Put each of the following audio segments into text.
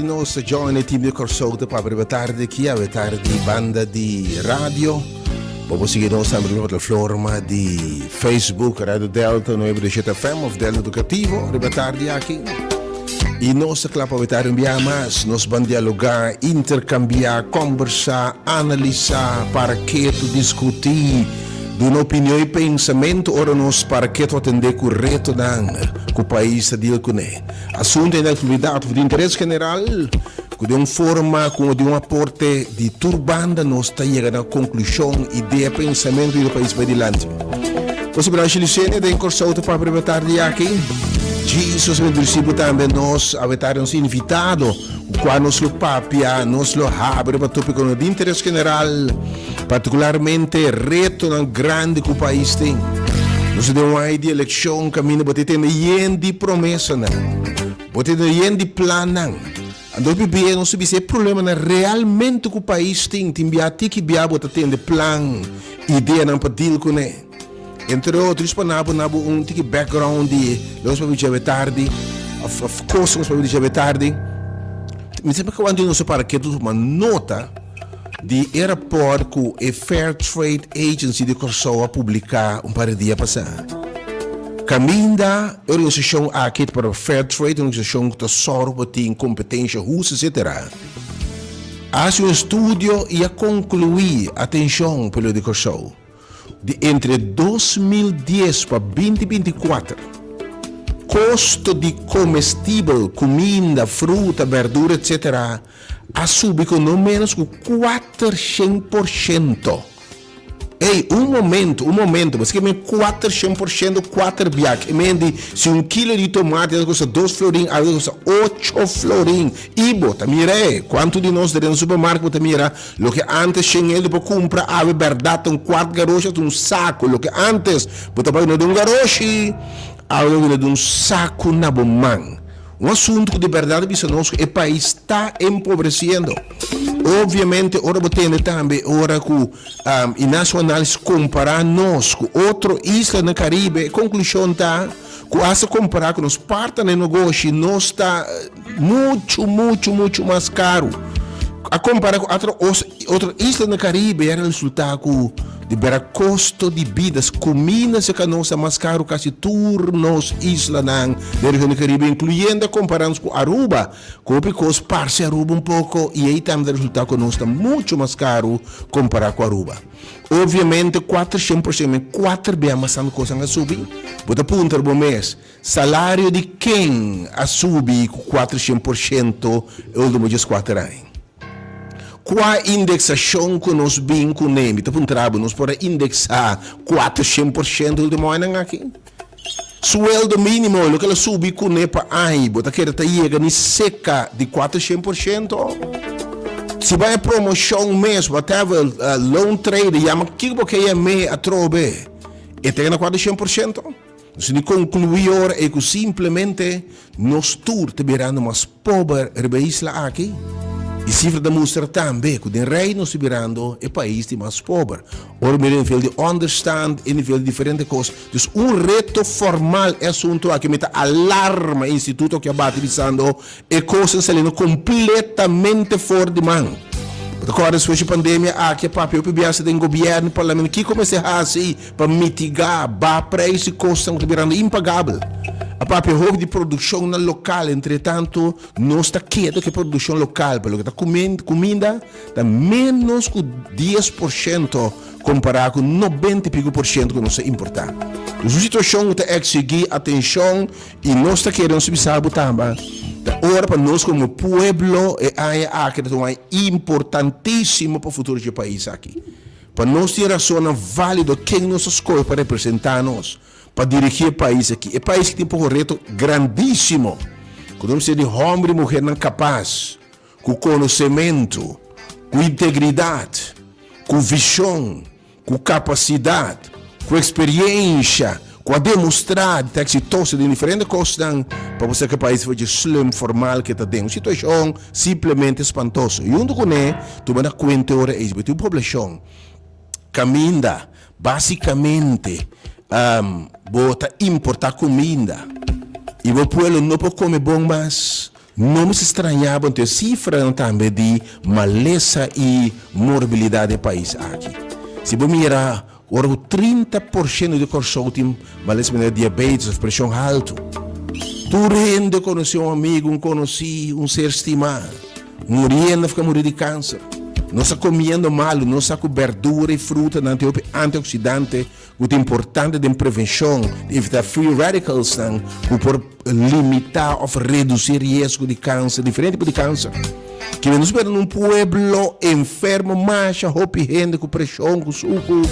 nos ta join e team di Kòrsou ta papia riba tardi aki, awe tardi banda di radio. Bo por sigui nos tambe riba plataforma di Facebook Radio Delta 97 FM of Delta Educativo riba tardi aki. I nos ta kla pa awe tardi un biaha mas. Nos ban dialogá, interkambiá, kòmbersá, analisá, para ketu, diskutí, duna opinion i pensamentu ora nos para ketu atendé ku retonan ku pais ta deal kuné. Asuntu di aktualidat of di interes general ku den un forma ku di un aporte di tur banda nos ta yega na konklushon, idea, pensamentu di e pais bai dilanti. Nos Brashi Lucenia den Kòrsou ta papia riba tardi aki. Jesus mi disipel tambe nos awe tardi nos invitado ku kua nos lo papia, nos lo habri riba topikonan di interes general, partikularmente retonan grandi ku pais tin. Nos ta den un ai di elekshon kaminda bo ta tende yen di promesanan, bo ta tende yen di plannan. Anto hopi bia nos ta bisa e problemanan realmente ku pais tin, tin bia tiki bia bo ta tende plan, ideanan pa deal kuné. Entre otro, nos por nabo nabo un tiki background di lo nos papia djawe tardi, of of kos nos papia di djawe tardi. Mi ta papia ku nos a para ketu tuma nota di e raport ku e Fair Trade Agency di Kòrsou a publiká un par di dia pasá. Kaminda e organisashon aki ta para Fair Trade, un organisashon ku ta sòru pa tin kompetensha hustu etsetera, a hasi un estudio i a konkluí, atenshon pueblo di Kòrsou, Di entre 2010 pa 2024, kosto di komestibel, kuminda, fruta, bèrdura etc. A subi ku no ménos ku 400%. Ey, un momento, un momento, bo sa ke men 400%, kuater biak? E men di si un kilo di tomati ta kosta dos florin, awe ta kosta ocho florin. I bo ta mira e, kuantu di nos den supermarkt bo ta mira Loke antes shen hende por kumpra awe bèrdat ta un kuart garoshi òf un saku. Loke antes bo ta bai no den un garoshi, awe bo bira den un saku na bo man. Un asuntu ku di bèrdat ta bisa nos ku e pais ta empobresiendo. Obviamente ora bo tende tambe ora ku Inacio Análisis kompará nos ku otro isla na Karibe, e konklushon ta ku asta kompará ku nos partner negoshi nos ta Muchu, muchu, muchu mas karu. A kompara ku otro otro isla na Karibe a resulta ku di bera kosto di bida, kuminda serka nos ta mas karu kasi tur nos islanan den region di Karibe, inkluyendo a kompara nos ku Aruba, ku hopi kos parse Aruba un poko i ei tambe ta resulta ku nos ta muchu mas karu kompara ku Aruba. Obviamente 400% men kuater bia mas tantu kosnan a subi. Bo ta puntra bo mes, Salario di ken a subi ku 400% e ultimo 14 aña? Kua indeksashon ku nos bin kuné? Mi ta puntra bo, nos por a indeksá 400% e ultimo añanan aki? Sueldo mínimo, loke el a subi kuné pa aña, bo ta kere ta yega ni seka di 400%? Si bai e promoshon mes, whatever, loan trader, yama kiko bo ke yam'é atrobe, e ta yega na 400%? Nos tin di konkluí ora ei ku simplemente nos tur ta birando mas pober riba e isla aki. E sifra ta mustra tambe ku den Reino nos ta birando e pais di mas pober. Ora mira e nivel di onderstand, e nivel di diferente kos. Dus un reto formal e asuntu aki mi ta alarma e instituto aki a bati bisando E kosnan saliendo kompletamente for di man. Bo ta kòrda despues di pandemia aki a papia hopi biaha den gobièrnu, parlamento, kiko mester hasi pa mitigá, baha preis di kosnan ku ta birando impagabel. A papia hopi di produkshonnan lokal, entretantu nos ta keda ku e produkshon lokal pa loke ta kuminda ta ménos ku 10% kompará ku 90 i piko por shento ku nos ta importá. Dus un situashon ku ta eksigí atenshon. I nos ta kere nos bisa bo tamba, ta ora pa nos komo pueblo e aña aki ta un aña importantísimo pa futuro dje pais aki. Pa nos tin rasonnan válido ken nos ta skohe pa representá nos, pa dirigí e pais aki. E pais aki tin poko reto grandísimo ku nos mester di hòmber i muhernan kapas, ku konosementu, ku integridat, ku vishon, Ku kapasidat, ku eksperiensha, ku a demostrá di ta eksitoso den diferente kosnan pa bo saka pais for dje slum formal ke ta den un situashon simplemente spantoso. I huntu kuné, tuma na kuenta e ora ei, bo tin un poblashon kaminda basikamente bo ta importá kuminda i bo pueblo no por kome bon mas. No mester straña bo anto e sifranan tambe di malesa i morbilidat den e pais aki. Si bo mira ora ku 30% di Kòrsou tin malesa manera diabetes òf preshon haltu. Tur hende konosé un amigu, un konosí, un ser stimá muriendo òf ku a muri di kanser. Nos ta komiendo malu, nos sa ku bèrdura i frutanan tin hopi antioksidante ku ta importante den prevenshon di evitá free radicalsnan ku por limitá òf redusí riesgo di kanser, diferente tipo di kanser. Kiba nos mira na un pueblo enfermo masha hopi hende ku preshon, ku suku,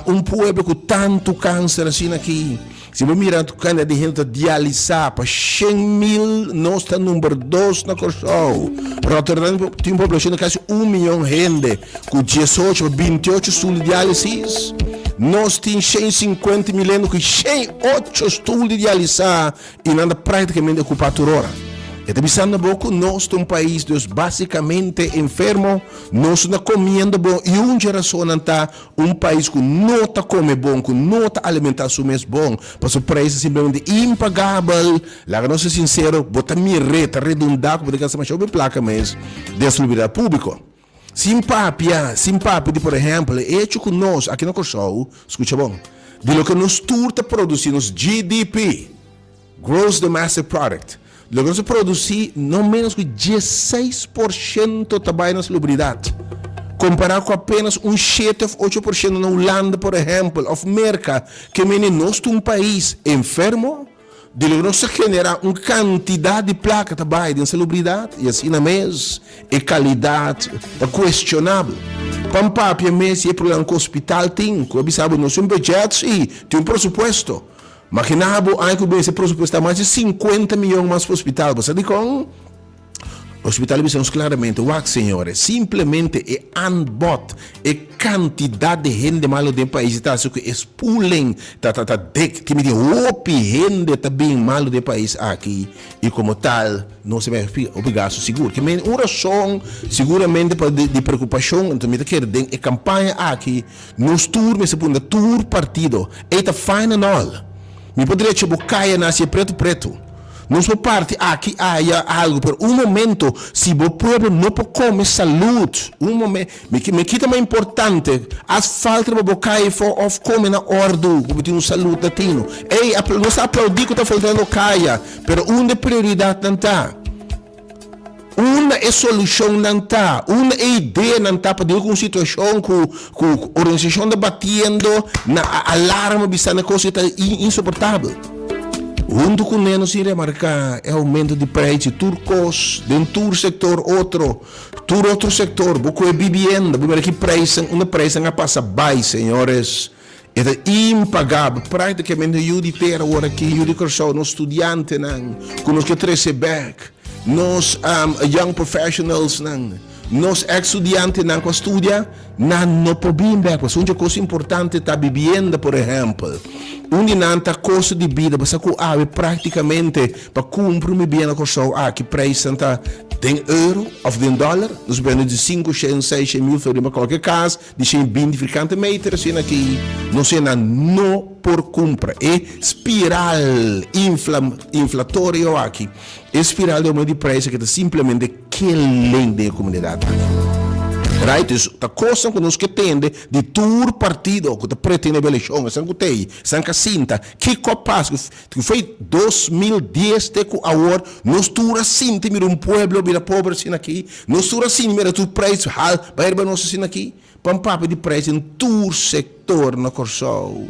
un pueblo ku tantu kanser asina aki. Si bo mira kantidat di hende ta dialisá pa 100,000 nos ta number dos na Kòrsou. Rotterdam tin un poblashon di kasi un miyon hende ku 18 pa 28 stul di diálisis. Nos tin 150,000 hende ku 108 stul di dialisá i nan ta práktikamente okupá tur ora. E ta bisando bo ku nos ta un pais dus básikamente enfermo, nos no ta komiendo bon i un dje rasonnan ta Un pais ku no ta kome bon, ku no ta alimentá su mes bon, pasobra preis ta simplemente impagabel. Laga nos ser sinsero, bo ta mir'é, ta redundá ku bo ta gasta masha hopi plaka mes den salubridat públiko. Sin papia, sin papia di por ehèmpel e echo ku nos aki na Kòrsou, skucha bon, di loke nos tur ta produsí, nos GDP, Gross Domestic Product, loke nos ta produsí no ménos ku 16% ta bai na salubridat, kompará ku apénas un shete òf 8% na Hulanda, por ehèmpel, òf Merka. Ke mene nos ta un pais enfermo, di loke nos ta generá un kantidat di plaka ta bai den salubridat i asina mes e kalidat ta kuestionabel. Pan papia mes di e problema ku hospital tin, ku a bisa bo nos tin un budget sí, tin un presupuesto. Magina bo aña ku bini presupuesta mas di 50 miyon mas pa hospital. Bo sa dikon? Hospital a bisa nos klaramente, wak señores, simplemente e aanbod, e kantidat di hende malu den pais ta hasi ku e spoeling ta ta ta dik. Ki midi hopi hende ta bin malu den pais aki i komo tal nos ta bai hopi gastu sigur. Ki midi un rason siguramente pa di preokupashon, anto mi ta kere den e kampaña aki Nos tur mester puntra tur partido, ey ta fine and all. Mi por drecha bo caya na hacié preto preto. Nos por parti aki aya algo, pero un momento si bo pueblo no por come salud, un momen, mi mi kita mas importante, asfalt riba bo caya efo of come na ordu cu bo tin un salud na tino. Ey, nos ta aplaudi cu ta faltando caya, pero unda e prioridadnan ta? Unda e solushonnan ta? Unda e ideanan ta pa deal ku un situashon ku ku organisashon ta batiendo na alarma bisando e kos ta insoportabel? Huntu ku ne nos tin remarká e oumento di preis di tur kos den tur sektor otro, tur otro sektor. Bo kohe bibienda, bo mira ki preisnan, unda preisnan a pasa bai, señores. E ta impagabel. Práktikamente yu di tera awor aki, yu di Kòrsou, nos studiantenan ku nos ke trese bèk, nos young professionalsnan, nos eks studiantenan ku a studia, nan no por bin bèk. Pasobra un kos importante ta bibienda, por ehèmpel. Un di nan ta kosto di bida. Bo sa ku awe práktikamente pa kumpra un bibienda na Kòrsou aki preisnan ta den euro òf den dòler. Nos bende di 500, 600 mil florin pa kualke kas. Di 120 vierkante meter asina ki nos hende no por kumpra. E spiral infla inflatorio aki, e spiral di aumento di prijs aki ta simplemente killing den e komunidat aki. Right? Dus ta kosnan ku nos ke tende di tur partido ku ta pretende pa elekshon, esnan ku ta ei, esnan ku a sinta, kiko a pasa ku foi 2010 te ku awor nos tur a sinti mira un pueblo bira pober asina aki? Nos tur a sinti mira tur prijs hal bai riba nos asina aki. Pan papia di prijs den tur sektor na Kòrsou.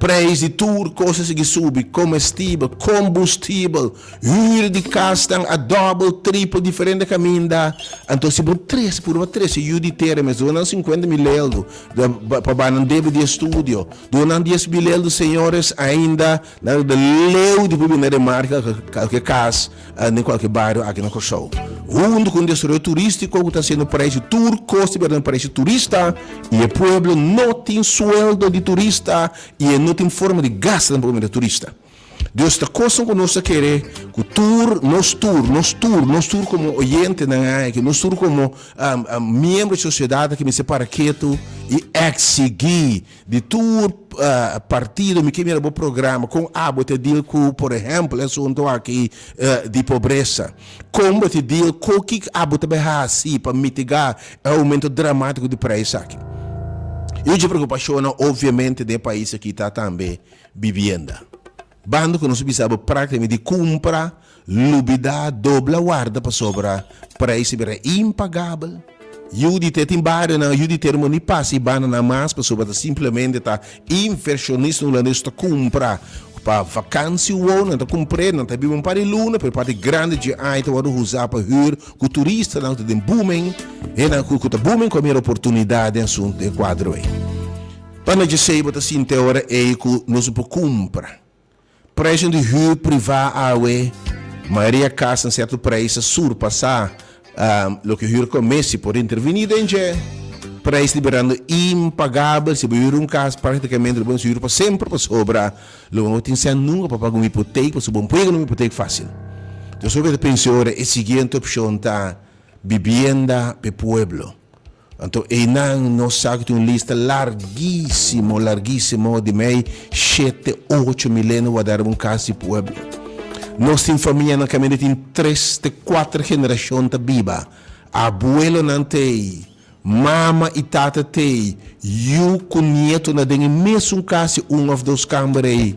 Prijs di tur kos a sigui subi, komestibel, kombustibel, hür di kasnan a dòbel, tripel diferente kaminda. Anto si bo trese, purba trese yu di tera mes, duna nan 50,000 eldo pa bai nan debe di estudio, duna nan 10,000 eldo, señores, ainda nan ta leu di por bini na remarka kalke kas. Den kualke bario aki na Kòrsou. Huntu ku un desaroyo turístiko ku ta hasiendo preis di tur kos ta bira den preis di turista i e pueblo no tin sueldo di turista i e no tin forma di gasta tampoco mira turista. Dus ta kosnan ku nos ta kere ku tur, nos tur, nos tur, nos tur komo oyentenan aki, nos tur komo miembro di sosiedat aki mester para ketu i eksigí di tur partido. Mi ke mira bo programa, kon abo ta deal ku, por ehèmpel, e asuntu aki di pobresa. Kon bo ta deal, kon kiko abo ta bai hasi pa mitigá e oumento dramátiko di preis aki. I un dje preokupashonnan obviamente den e pais aki ta tambe bibienda. Banda ku nos a bisa bo práktikamente di kumpra, lubidá, dobla warda pasobra preis a bira impagabel. Yu di te tin barionan, yu di termo ni pasa i bandanan mas pasobra ta simplemente ta invershonistanan hulandes ta kumpra pa vakansi wou, nan ta kumpr'é, nan ta biba un par di luna, pero e parti grandi dje aña ta wòrdu usá pa hür ku turistanan ku ta den booming, hendenan ku ta booming ku a mira oportunidat den asuntu den kuadro ei. Pa na djesei bo ta sinti e ora ei ku nos no por kumpra. Preisnan di hür privá awe, mayoria kas na sierto preis a surpasá loke hürkommissie por intervení den dje. Preis ta birando impagabel, si bo hür un kas praktikamente lo bo mester hür pa semper pasobra lo bo no tin sèn nunka pa paga un hipotek pasobra bo no por yega na un hipotek fásil. Entonces hopi ta pensa ora e siguiente opshon ta bibienda p'e pueblo. Anto einan nos sa ku tin un lista larguísimo, larguísimo di mei shete, ocho mileno wardá riba un kas di pueblo. Nos tin famianan kaminda tin tres te kuater generashon ta biba. Abuelonan t'ei, mama i tata t'ei, yu ku nietonan den e mesun kas di un òf dos kamber ei.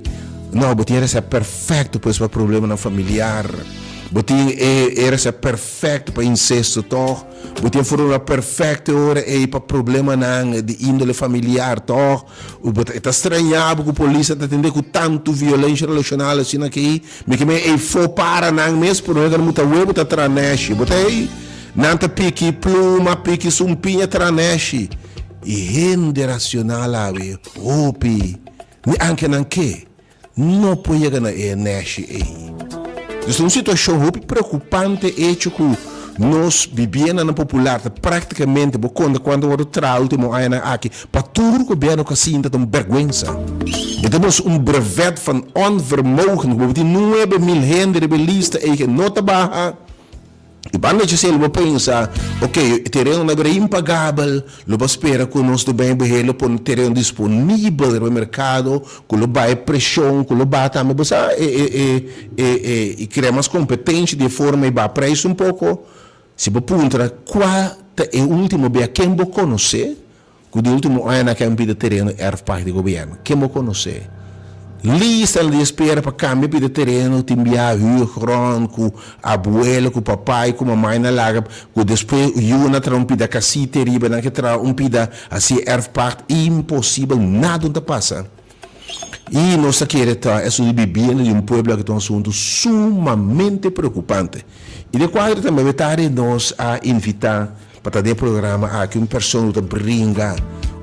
No, bo tin e resèpt perfèkto pues pa problemanan familiar. Bo tin e e resèpt perfèkto pa insesto tòg. Bo tin e formula perfecto e ora ei pa problemanan di indole familiar, toch? Bo ta, e ta straña bo ku polis a ta tende ku tantu violencia relacional asina aki. Mi ke men ei fo para nan mes, prome ku nan muta webo ta traha neshi. Bo ta ei? Nan ta piki pluma, piki sumpiña traha neshi. I hende racional awe, hopi, ni anke nan ke. No por yega na e neshi ei. Dus ta un situashon hopi preokupante echo ku nos bibiendanan popular ta praktikamente bo konta kuantu wòrdu traha ultimo añanan aki pa tur gobièrnu ku a sinta ta un bèrgwensa. E ta nos un brevet van onvermogen ku bo tin 9000 hende riba e lista ei ke no ta baha. I banda dje lo bo pensa, Ok, e tereno na bira impagabel, lo bo spera ku nos lo ben beheer lo pone tereno disponibel riba e merkado, ku lo baha e preshon, ku lo baha tambe bo sa e e e e e i krea mas kompetensha di e forma i baha preis un poko. Si bo puntra kua ta e ultimo bia ken bo konosé Ku di ultimo añanan aki a pidi tereno erfpacht di gobierno. Ken bo konosé? Listanan di espera pa kambia pidi tereno tin biaha huurgrond ku abuelo, ku papai, ku mamai na laga ku despues yunan traha un pida kasita riba nan ke traha un pida hasi erfpacht imposibel nada no ta pasa. I nos ta kere ta esun di bibienda di un pueblo aki ta un asuntu sumamente preokupante. I den kuadro tambe we tari nos a invitá pa ta den e programa aki un persona ku ta bringa,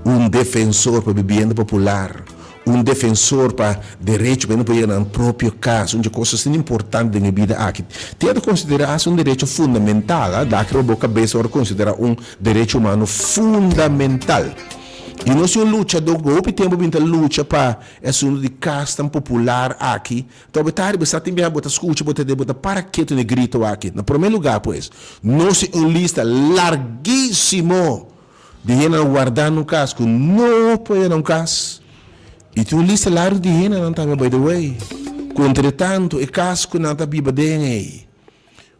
un defensor pa bibienda popular, un defensor pa derecho pa hende por yega na nan propio kas, un dje kos asina importante den e bida aki. Tin a ta konsiderá as un derecho fundamental, a daki riba bo kabes ora konsiderá un derecho humano fundamental. I nos tin un luchadó ku hopi tempu bin ta lucha pa e asuntu di kas tan popular aki. Ta bo ta riba sa tin biaha bo ta skucha, bo ta tende, bo ta para ketu na e grito aki. Na promé lugá pues, nos tin un lista largísimo di hendenan wardá na un kas ku no por yega na un kas. I tin un lista largu di hendenan tambe, by the way, ku entretantu e kas ku nan ta biba den ei,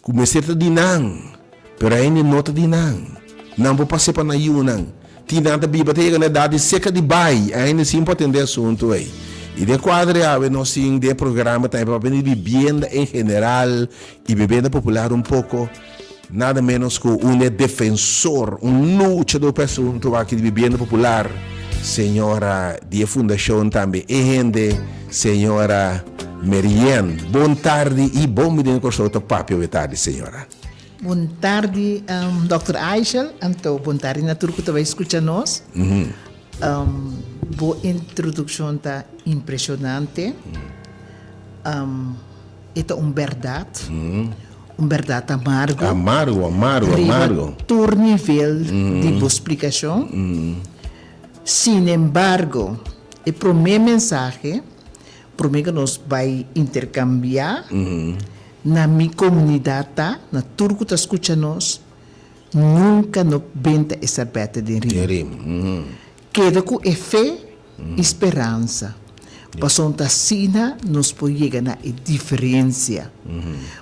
Ku mester ta di nan, pero ainda no ta di nan. Nan por pas'é pa nan yunan. Tin nan ta biba ta yega na edat di seka di bai, ainda sin por atendé asuntu ei. I den kuadro di awe nos tin den e programa tambe pa papia di bibienda en general i bibienda popular un poko, nada menos ku un e defensor, un luchador pa e asuntu aki di bibienda popular, señora di e fundashon tambe e hende, señora Merien, bon tardi y bon bini na Kòrsou ta papia awe tardi señora. Bon tardi Dòkter Aishel, anto bon tardi na tur ku ta bai skucha nos. Bo introdukshon ta impreshonante. E ta un bèrdat, un bèrdat amargo. Amargo, amargo, amargo. Riba tur nivel di bo splikashon. Sinembargo, e promé mensahe. Promé ku nos bai interkambiá na mi komunidat ta, na tur ku ta skucha nos, nunka no benta e sèrbètè den rim. Keda ku e fe i speransa, pasobra ta asina nos por yega na e diferensia.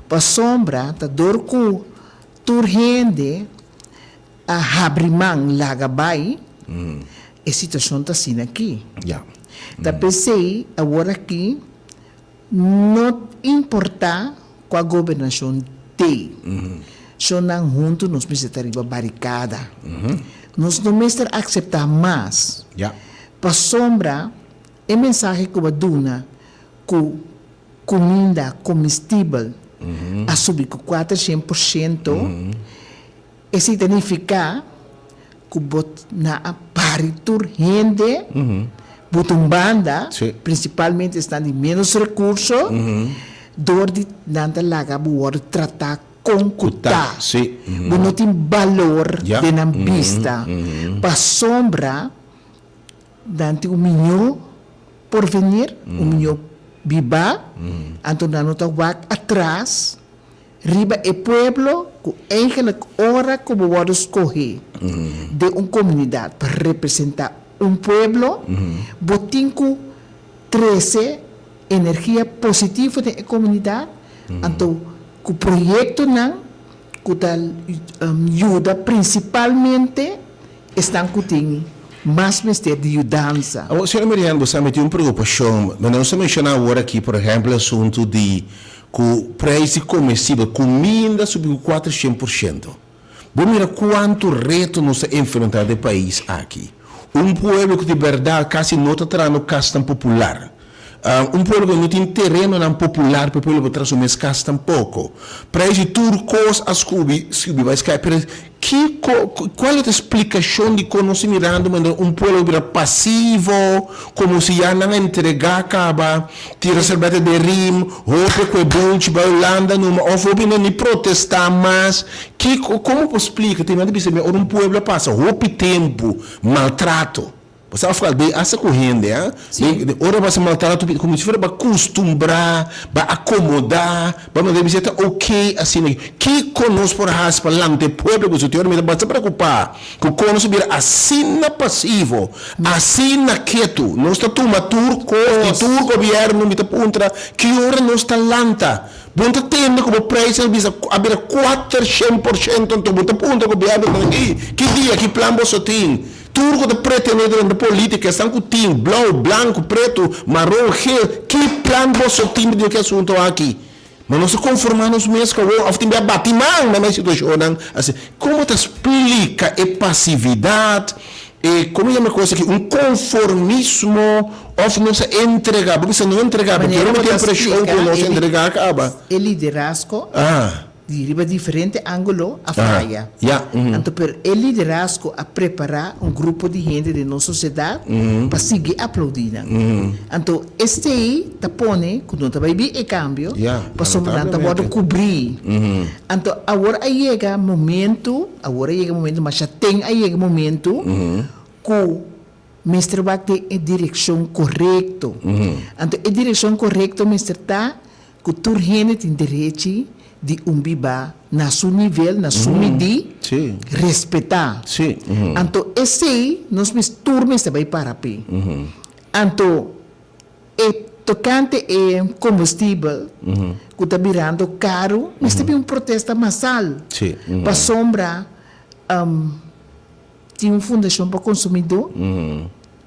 Pasobra ta dor ku tur hende a habri man laga bai, e situashon ta asina aki. Ta p'esei awor aki no importá kua gobernashon t'ei, shonnan huntu nos mester ta riba barikada. Nos no mester akseptá mas, pasobra e mensahe ku bo a duna ku kuminda komestibel a subi ku 400%, Esei ta nifiká ku bo na a pari tur hende buta un banda, prinsipalmente esnan di ménos rekurso, dor di nan ta laga bo wòrdu tratá kon ku ta. Bo no tin balor den nan bista pasobra nan tin un mihó porvenir, un mihó bibá, anto nan no ta wak atras. Riba e pueblo ku eigenlik ora ku bo wòrdu skohé den un komunidat pa representá un pueblo, bo tin ku trese energia positivo den e komunidat, anto ku proyektonan ku ta yuda prinsipalmente esnan ku tin mas mester di yudansa. Awor, señora Miriam, bo sa mi tin un preokupashon. Nos a menshoná awor aki, por ehèmpel, e asuntu di Ku preis di komestibel, kuminda subi ku 400%. Bo mira kuantu reto nos ta enfrentá den pais aki. Un pueblo ku di bèrdat kasi no ta trahando kasnan popular. Un pueblo ku no tin terenonan popular pa e pueblo por traha su mes kas tampoko. Preis di tur kos a skubi, subi bai skai. Pero kiko, kual e ta splikashon dikon nos ta mirando manera un pueblo a bira pasivo, komo si ya nan a entregá kaba? Tira serbete den rim, hopi ku e bunchi bai Hulanda numa of hopi no ni protestá mas. Kiko, komo por splika? Tin nan ta bisa mi ora un pueblo a pasa hopi tempu maltrato. Bo sa afkal den hasta ku hende a, den ora pasa maltrato komo si fuera bo a kustumbrá, bo a akomodá, bo a manda bisa ta oke asina. Kiko nos por hasi pa lanta e pueblo ku su tin ora mi ta basta preokupá. Ku kon nos a bira asina pasivo, asina ketu? Nos ta tuma tur kos di tur gobièrnu, mi ta puntra ki ora nos ta lanta? Bo no ta tende ku bo preis a bisa a bira 400% anto bo ta puntra gobièrnu ta ei ki dia, ki plan boso tin? Tur ku ta pretende drenta politika esnan ku tin blou, blanku, pretu, maron, geel, ki plan boso tin di e asuntu aki? Ma nos ta konformá nos mes ku awor òf tin bia bati man na e situashonnan asina. Kon bo ta splika e pasividat, e komo yama e kos aki, un konformismo òf nos a entregá? Bo bisa no entregá, pero Manera bo bo tin ta impreshon splika ku nos a e entregá kaba. e liderazgo di riba diferente ángulo a faya. Ya. Anto pero e liderazgo a prepará un grupo di hende den nos sosiedat pa sigui aplaudí nan. Anto esei ta pone ku no ta bai bin e kambio pasobra nan ta wòrdu kubrí. Anto awor a yega momentu, awor a yega momentu, masha ten a yega momentu ku mester wak den e direkshon korekto. Anto e direkshon korekto mester ta Ku tur hende tin derechi di un biba na su nivel, na su midí, respetá. Anto esei nos mes tur mester bai para p'e. Anto e tokante e kombustibel ku ta birando karu, mester bin un protesta masal. Pasobra tin un fundashon pa konsumidó.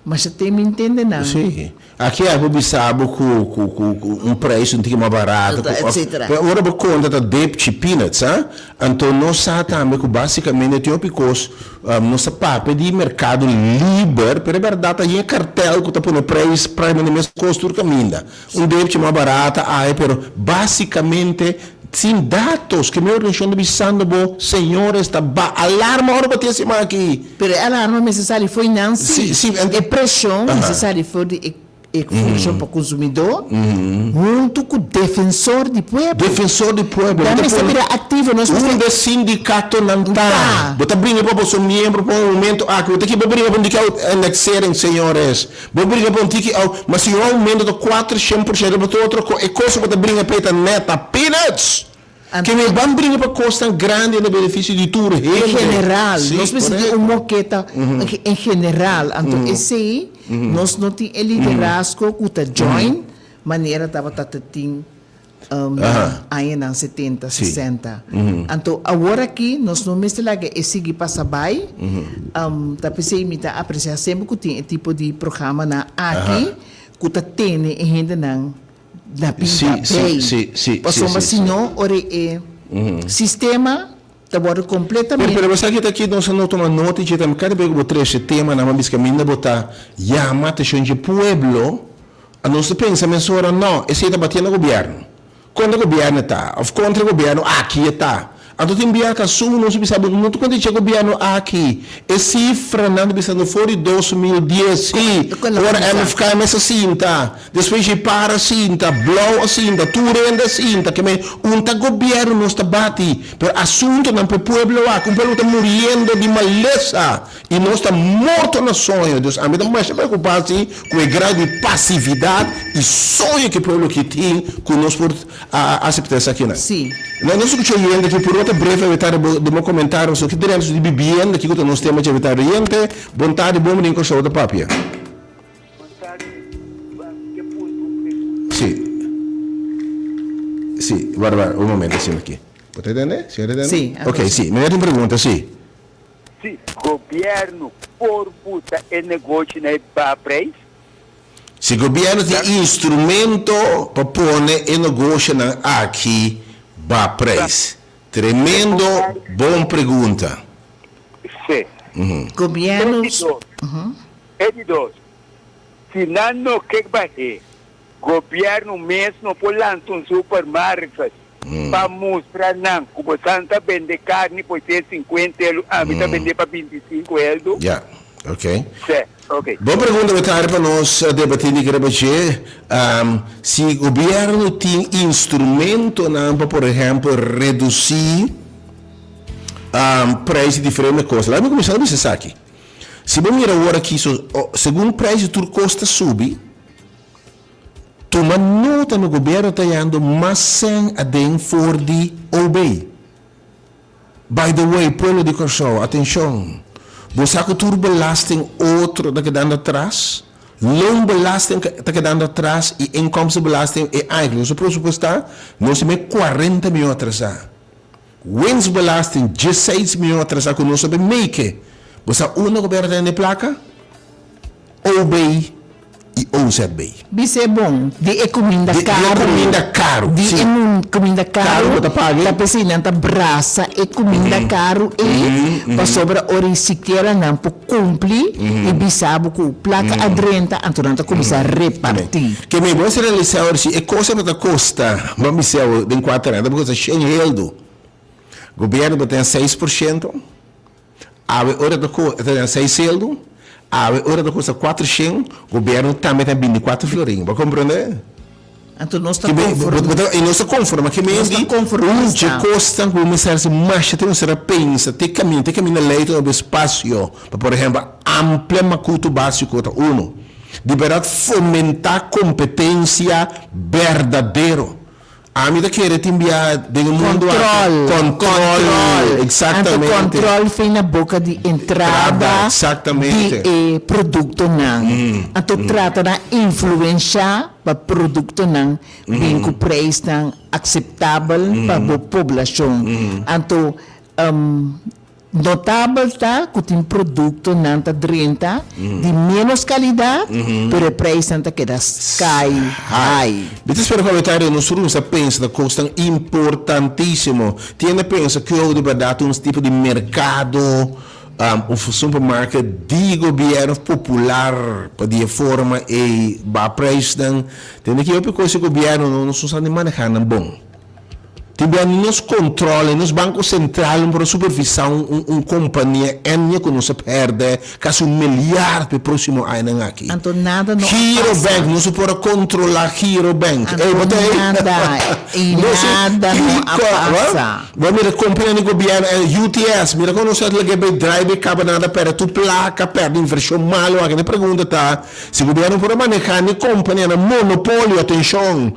Masha te mi ntende nan. Sí. Aki a bo bisa bo ku ku ku ku un prijs un tiki mas barato ku of Etcetera. pero ora bo konta ta depchi peanuts ha. Anto nos sa tambe ku basikamente tin hopi kos nos ta papia di merkado liber pero e bèrdat ta yen kartel ku ta pone prijs praktikamente mes kos tur kaminda. Un depchi mas barata ai pero basikamente sin datos ke mi organisashon ta bisando bo señores ta ba alarma ora bo tin e siman aki. Pero e alarma mester sali for nan si. Si, si. E preshon mester sali for di e. E Fundashon pa Konsumidó huntu ku Defensor di Pueblo. Defensor di Pueblo. Nan mester bira aktivo. Nos mester. Unda sindikatonan ta? Bo ta bringa pa boso miembro pa un oumento aki. Bo ta ki bo bringa pa un tiki indexering, señores. Bo bringa pa un tiki au. Ma si un oumento ta 400% riba tur otro ko, e kos ku bo ta bringa p'e ta nèt, ta peanuts. Ke mi ban bringa pa kosnan grandi na benefisio di tur hende. En general, nos mester tin un moketa en general. Anto esei nos no tin e liderazgo ku ta join manera tabata ta tin na añanan setenta, sesenta. Anto awor aki nos no mester laga e sigui pasa bai. Ta p'esei mi ta apresiá semper ku tin e tipo di programanan aki ku ta tene e hendenan na bida bay. Pasobra si no ora e sistema ta wòrdu kompletamente. Pero bo sa ki ta ki nos a no tuma nota dje tambe kada bes ku bo trese temanan bo a bisa kaminda bo ta yama atenshon dje pueblo a nos ta pensa mesora no esei ta batiendo gobièrnu kontra gobièrnu e ta òf kontra gobièrnu aki e ta anto tin bia ta asumi nos a bisa bo no ta konta dje gobièrnu aki e sifranan ta bisando for di 2010 si ora MFK mes a sinta. Despues dje par a sinta, blou a sinta, tur hende a sinta, ke men un ta gobierno nos ta bati, pero asuntonan pa e pueblo aki, un pueblo ku ta muriendo di malesa i nos ta morto na soño. Dus ami ta masha preocupa si ku e grado di pasividad i soño ku e pueblo aki tin ku nos por asepta esakinan. Sí. No nos skucha oyente aki puru ta breve awetá den bo komentario so ki drenta di bibienda kiko ta nos tema dje awetá oyente. Bon tardi bon bini Kòrsou ta papia. Sí. Sí, warda, warda, un momento asina aki. Bo ta tende? Señor ta tende? Sí, Ok, sí. Meneer tin pregunta, sí. Sí, gobierno por buta e negoshi na e baha prijs? Si gobierno tin instrumento pa pone e negoshonan aki baha prijs? Tremendo bon pregunta. Sí. Gobierno. E di dos, E di dos, si nan no ke bah'é, gobièrnu mes no por lansa un supermarket pa mustra nan ku bosan ta bende karni por ser sinkuenta elu, ami ta bend'é pa bintisinku eldu? Ya, ok. Sè, ok. Bon pregunta Betari pa nos debatí di riba dje. Si gobièrnu tin instrumentonan pa por ehèmpel redusí preis di diferente kos. Laga mi kuminsá bisa esaki. Si bo mira awor aki, so, segun prijs di tur kos ta subi, tuma nota no gobierno ta yando mas sèn aden for di OB. By the way, pueblo di Kòrsou, atenshon! Bo sa ku tur belasting otro ta kedando atras? Loonbelasting ta kedando atras i inkomstenbelasting e aña ku nos a presupuestá, nos ta mei 40 mion atrasá. Winstbelasting, diesseis mion atrasá ku nos a bin make. Bo sa unda gobierno ta hende plaka? OB i OZB. Bis'é bon, di e kuminda Di karu. e kuminda karu, Di si. e kuminda Karu karu, bo ta paga. ta p'esei nan ta brasa e kuminda karu ei, pasobra ora i sikiera nan por kumpli i bisa bo ku plaka a drenta, anto nan ta kuminsá repartí. Ke mi bo a realisá ora si e kos tabata kosta, bo a bisa awo den kuater aña, tabata kosta shen heldu. Gobierno bo ten 6%, awe ora ta ko, ta ten seis heldu, awe ora ta kosta 400, gobierno tambe ta bindi kuater florin. Bo a komprende? Anto nos ta konforma. I nos ta konforma ke men Nos ta di konformista. un dje kosnan ku bo mester hasi masha te mester a pensa te kaminda te kaminda lei ta duna espasio pa por ehempel amplia makutu basiko ta uno di bèrdat fomentá kompetensia berdadero. Ami ta kere tin bia den e mundu aki. Control. Control. Control. Exactamente. Anto control fin na boca di entrada Entrada, exactamente. di e productonan. Anto trata na influencia pa productonan bin cu prijsnan aceptabel pa bo poblacion. Anto Notabel ta ku tin produktonan ta drenta di ménos kalidat, pero e preisnan ta keda sky high. Mi ta spera ku awetá nos tur nos ta pensa ta kosnan importantísimo. Tin hende pensa ku di bèrdat un tipo di merkado òf supermarket di gobièrnu òf popular pa di e forma ei baha preisnan. Tende ki hopi kos di gobièrnu no nos no sa di manehá nan bon. Tin bia ni nos control, ni nos Banco Central no por a supervisa un un compania enya cu nos a perde casi un milyard pa e proximo añanan aki. Anto nada no a Giro pasa. Bank, nos no por a controla Giro Bank. Anto Ey, bo ta ey? nada, y Nos nada no a kico, pasa. Bo mira compania di gobierno, UTS, mira con nos a laga bay draai bay caba nada perde tur placa, perde inversion malo aki. Mi pregunta ta, si gobierno por a maneha ni companianan monopolio, atencion,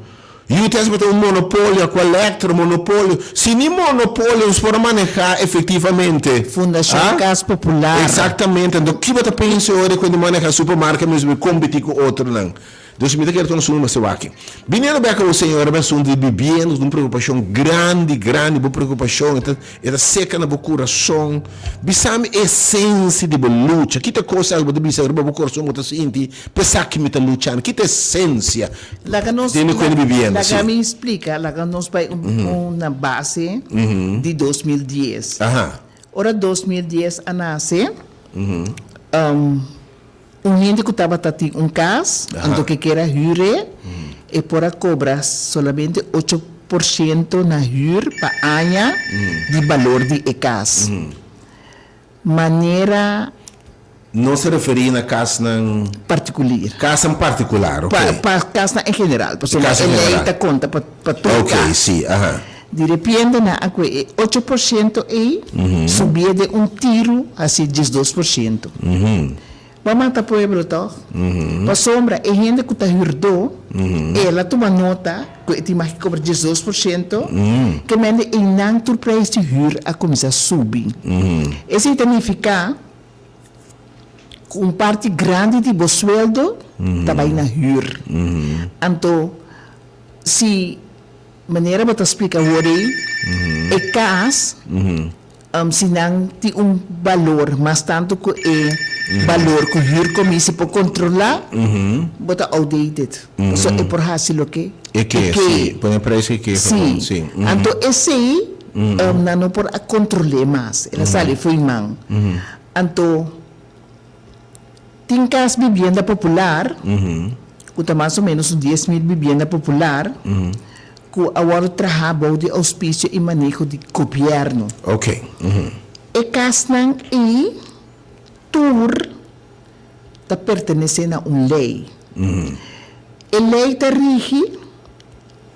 UTS bo ta un monopolio, Aqualectra, monopolio. Si ni monopolio nos por a maneha efectivamente. Fundacion Ah? Cas Popular. Exactamente. Anto ki bo ta pensa ora cu di maneha supermarket mes bo competi cu otronan? Dus mi ta kere tuma asuntu mester wak. Biniendo bek awor señora mi asuntu di bibienda un preocupacion grandi grandi bo preocupacion e ta e ta seca na bo curason. Bisa mi esencia di bo lucha. Ki ta cosa cu bo ta bisa riba bo curason bo ta sinti P'esaki mi ta luchando. Ki ta esensia Laga nos, den e kuenta bibienda? laga Si. mi splika, laga nos bai un una base di 2010. Aha. Ora 2010 a nase, un hende ku tabata tin un kas, anto ke kier a hür e, e por a kobra solamente 8% na hür pa aña di balor di e kas. Manera. Nos ta referí na kasnan. Partikulir. Kasnan partikular, ok. Pa, pa kasnan en general, pasobra Kas e en lei general. ta konta pa, pa tur Ok, kas. sí, aha. Di repente nan a kue e 8% ei, subié den un tiru hasi 12%. Bo a mata pueblo tòg? Pasobra e hende ku ta hürdó, el a tuma nota ku e tin mag di kobra 12%, ke mende einan tur preis di hür a kuminsá subi. Esei ta nifiká ku un parti grandi di bo sueldo ta bai na hür. Anto si manera bo ta splika awor ei, e kas Si nan tin un balor mas tantu ku e balor ku huurcommissie por kontrolá, bo ta outdated. Pasobra e por hasi loke E ke, e ke. sí. Pone e prijs ke ke Sí. gewoon, sí. Anto esei nan no por a kontrol'é mas. El a sali fo'i man. Anto tin kas bibienda popular, ku ta mas o ménos un 10,000 bibienda popular, Ku a wòrdu trahá bou di ouspisio i maneho di gobièrnu. Ok. E kasnan ei tur ta pertenesé na un lei. E lei ta rigi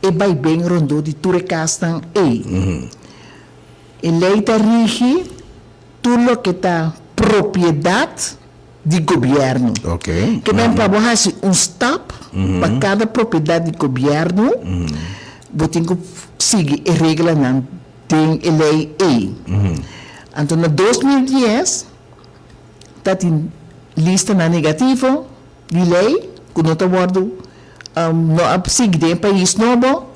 e baiben rondó di tur e kasnan ei. E lei ta rigi tur loke ta propiedat di gobièrnu. Ok. Ke men pa bo hasi un stap pa kada propiedat di gobièrnu, bo tin ku sigui e reglanan den e lei ei. Anto na 2010 ta tin listanan negativo di lei ku no ta wòrdu no a sigui den e pais nobo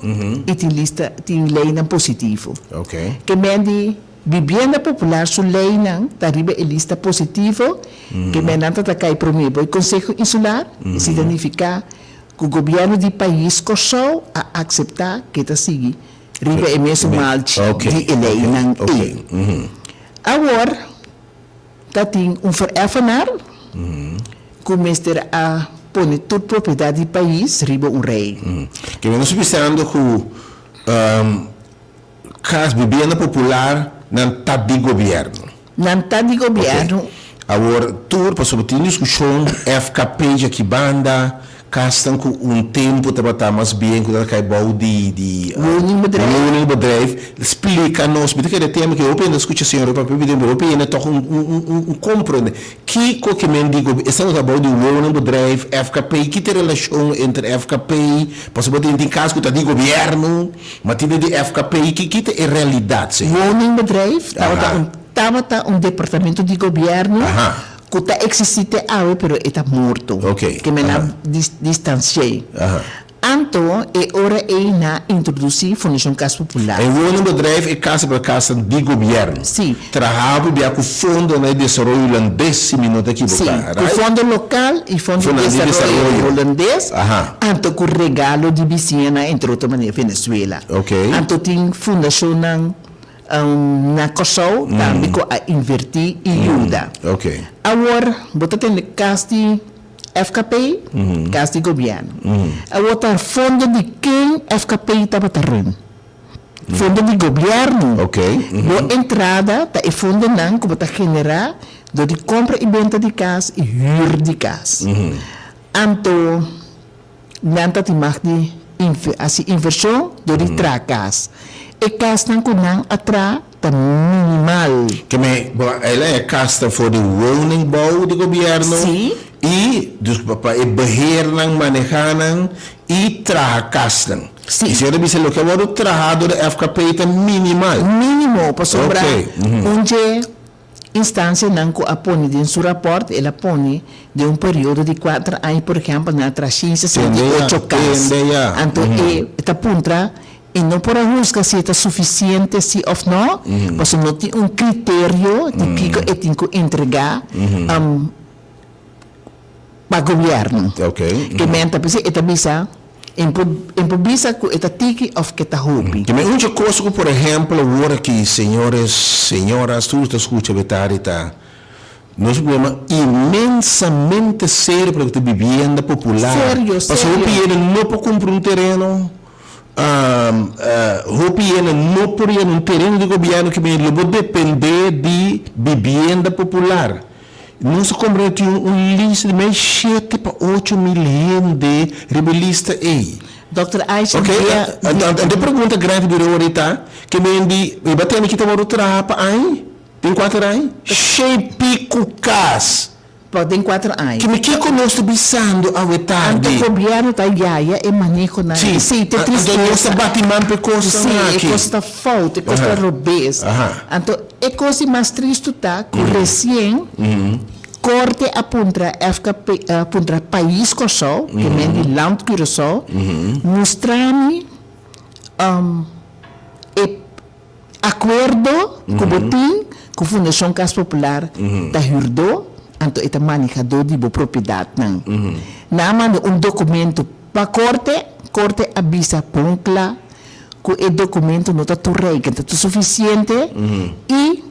i tin lista tin leinan positivo. Ok. Ke men di Bibienda Popular su leinan ta riba e lista positivo, ke mennan ta ta kai promé bo e Konseho Insular, esei ta nifiká ku gobièrnu di pais Kòrsou a akseptá ke ta sigui riba e mesun malchi di e leinan ei. Awor ta tin un vereffenaar ku mester a pone tur propiedat di pais riba un rei. Ke men nos bisando ku Cas bibienda popular nan ta di gobierno. Nan ta di gobierno. Ok. Awor tur pasobra tin discusion FKP djaki banda, casnan cu un tempo tabata mas bien cu tabata cay bou di di Woningbedrijf. Woningbedrijf. Splica nos, mi ta kere tema ke hopi hende a scucha señor papia pidi pero hopi hende toch un un un un comprende kico ke men di gobi esnan cu ta bou di woningbedrijf, FKP, ki ta e relacion entre FKP pasobra tin tin cas cu ta di gobierno. Ma tin di FKP, ki ki ta e realidat, señor? Woningbedrijf tabata un tabata un departamento di gobierno ku ta eksistí te awe pero e ta morto. Ke men a distansi'é. Anto e ora ei nan a introdusí Fundashon Kas Popular. E woningbedrijf e kasa pa kasa di gobierno. Sí. Traha por bia ku fondonan di desaroyo hulandes si mi no ta ekiboká, Sí, ku right? fondo lokal i fondo di Fondonan di desaroyo desaroyo. hulandes, Aha. anto ku regalo di bisiñanan entre otro manera Venezuela. Ok. Anto tin fundashonnan na Kòrsou tambe ku a invertí i yuda. Ok. Awor bo ta tende kas di FKP, kas di gobièrnu. Awor ta fondo di ken FKP tabata run? Fondo di gobièrnu. Ok. Bo entrada ta e fondonan ku bo ta generá dor di kompra i benta di kas i hür di kas. Anto nan ta tin mag di hasi invershon dor di traha kas. E kasnan ku nan a traha ta minimal. Ke men, bo el a e kas ta for di woningbouw di gobièrnu Sí. i dus pa e beheernan, manehá nan i traha kasnan. Sí. I señor ta bisa loke a wòrdu trahá dor di FKP ta minimal. Mínimo, pasobra Oké, un dje instansianan ku a pone den su rapòrt, el a pone den un periodo di kuater aña, por ehèmpel, nan a traha 168 kas. Tende ya. Anto e ta puntra, e no por a husga si e ta sufisiente si òf nò, pasobra no tin un kriterio di kiko e tin ku entregá pa gobièrnu. Oké. Ke men ta bisa, e ta bisa, e por e por bisa ku e ta tiki òf ke ta hopi. Ke men uncha kos ku por ehèmpel awor aki, señores, señoras, tur ta skucha betari ta nos problema inmensamente serio pa loke ta bibienda popular. Serio, Pasobra serio. hopi hende no por kumpra un tereno, hopi hende no por yega un tereno di gobièrnu ke men lo por dependé di bibienda popular. Nos a komprende tin un lista di mei shete pa 8000 hende riba e lista ei. Dòkter Aisha Ok, Bea di. anto e pregunta grandi bira ora ta, ke men di riba tene ki ta wòrdu traha pa aña, den kuater aña? Shei piku kas! Pa den kuater aña. Ke mi kiko nos ta bisando awe Anto tardi? gobièrnu ta yaya e manehonan. Sí, Esei ta e anto nos ta tristesa. bati man pa e kosnan Sí, e aki. kos ta fout, e kos ta Aha, robes. aha. Anto E kos di mas tristu ta ku resien Korte a puntra FKP, a puntra Pais Kòrsou, ke men di Land Curaçao, mustra mi e akuerdo ku bo tin ku Fundashon Kas Popular ta hürdó, anto e ta manehadó di bo propiedatnan. Nan a manda un dokumento pa Korte, Korte a bisa bon kla ku e dokumento no ta toereikend, ta sufisiente i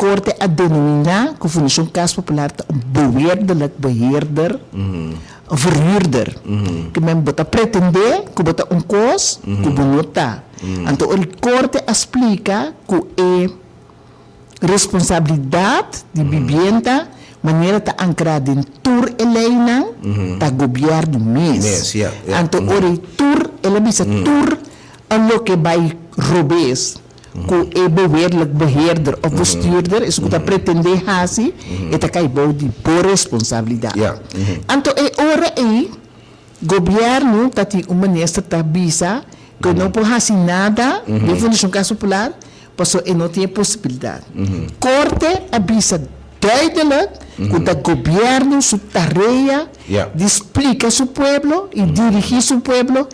Korte a denominá ku Fundashon Kas Popular ta un beweerdelijk beheerder, un verhuurder. Ke men bo ta pretendé ku bo ta un kos ku bo no ta. Anto ora Korte a splika ku e Responsabilidat di bibienda manera ta ankrá den tur e leinan ta gobièrnu mes. Anto ora ei tur, el a bisa tur a loke bai robes ku e beweerlijk beheerder òf bestuurder, esun ku ta pretendé hasi, e ta kai bou di bo responsabilidat. Anto e ora ei Gobièrnu ta tin un minister ta bisa ku e no por hasi nada den Fundashon Kas Popular pasobra e no tin e posibilidat. Korte a bisa duidelik ku ta gobièrnu su tarea di splika su pueblo i dirigí su pueblo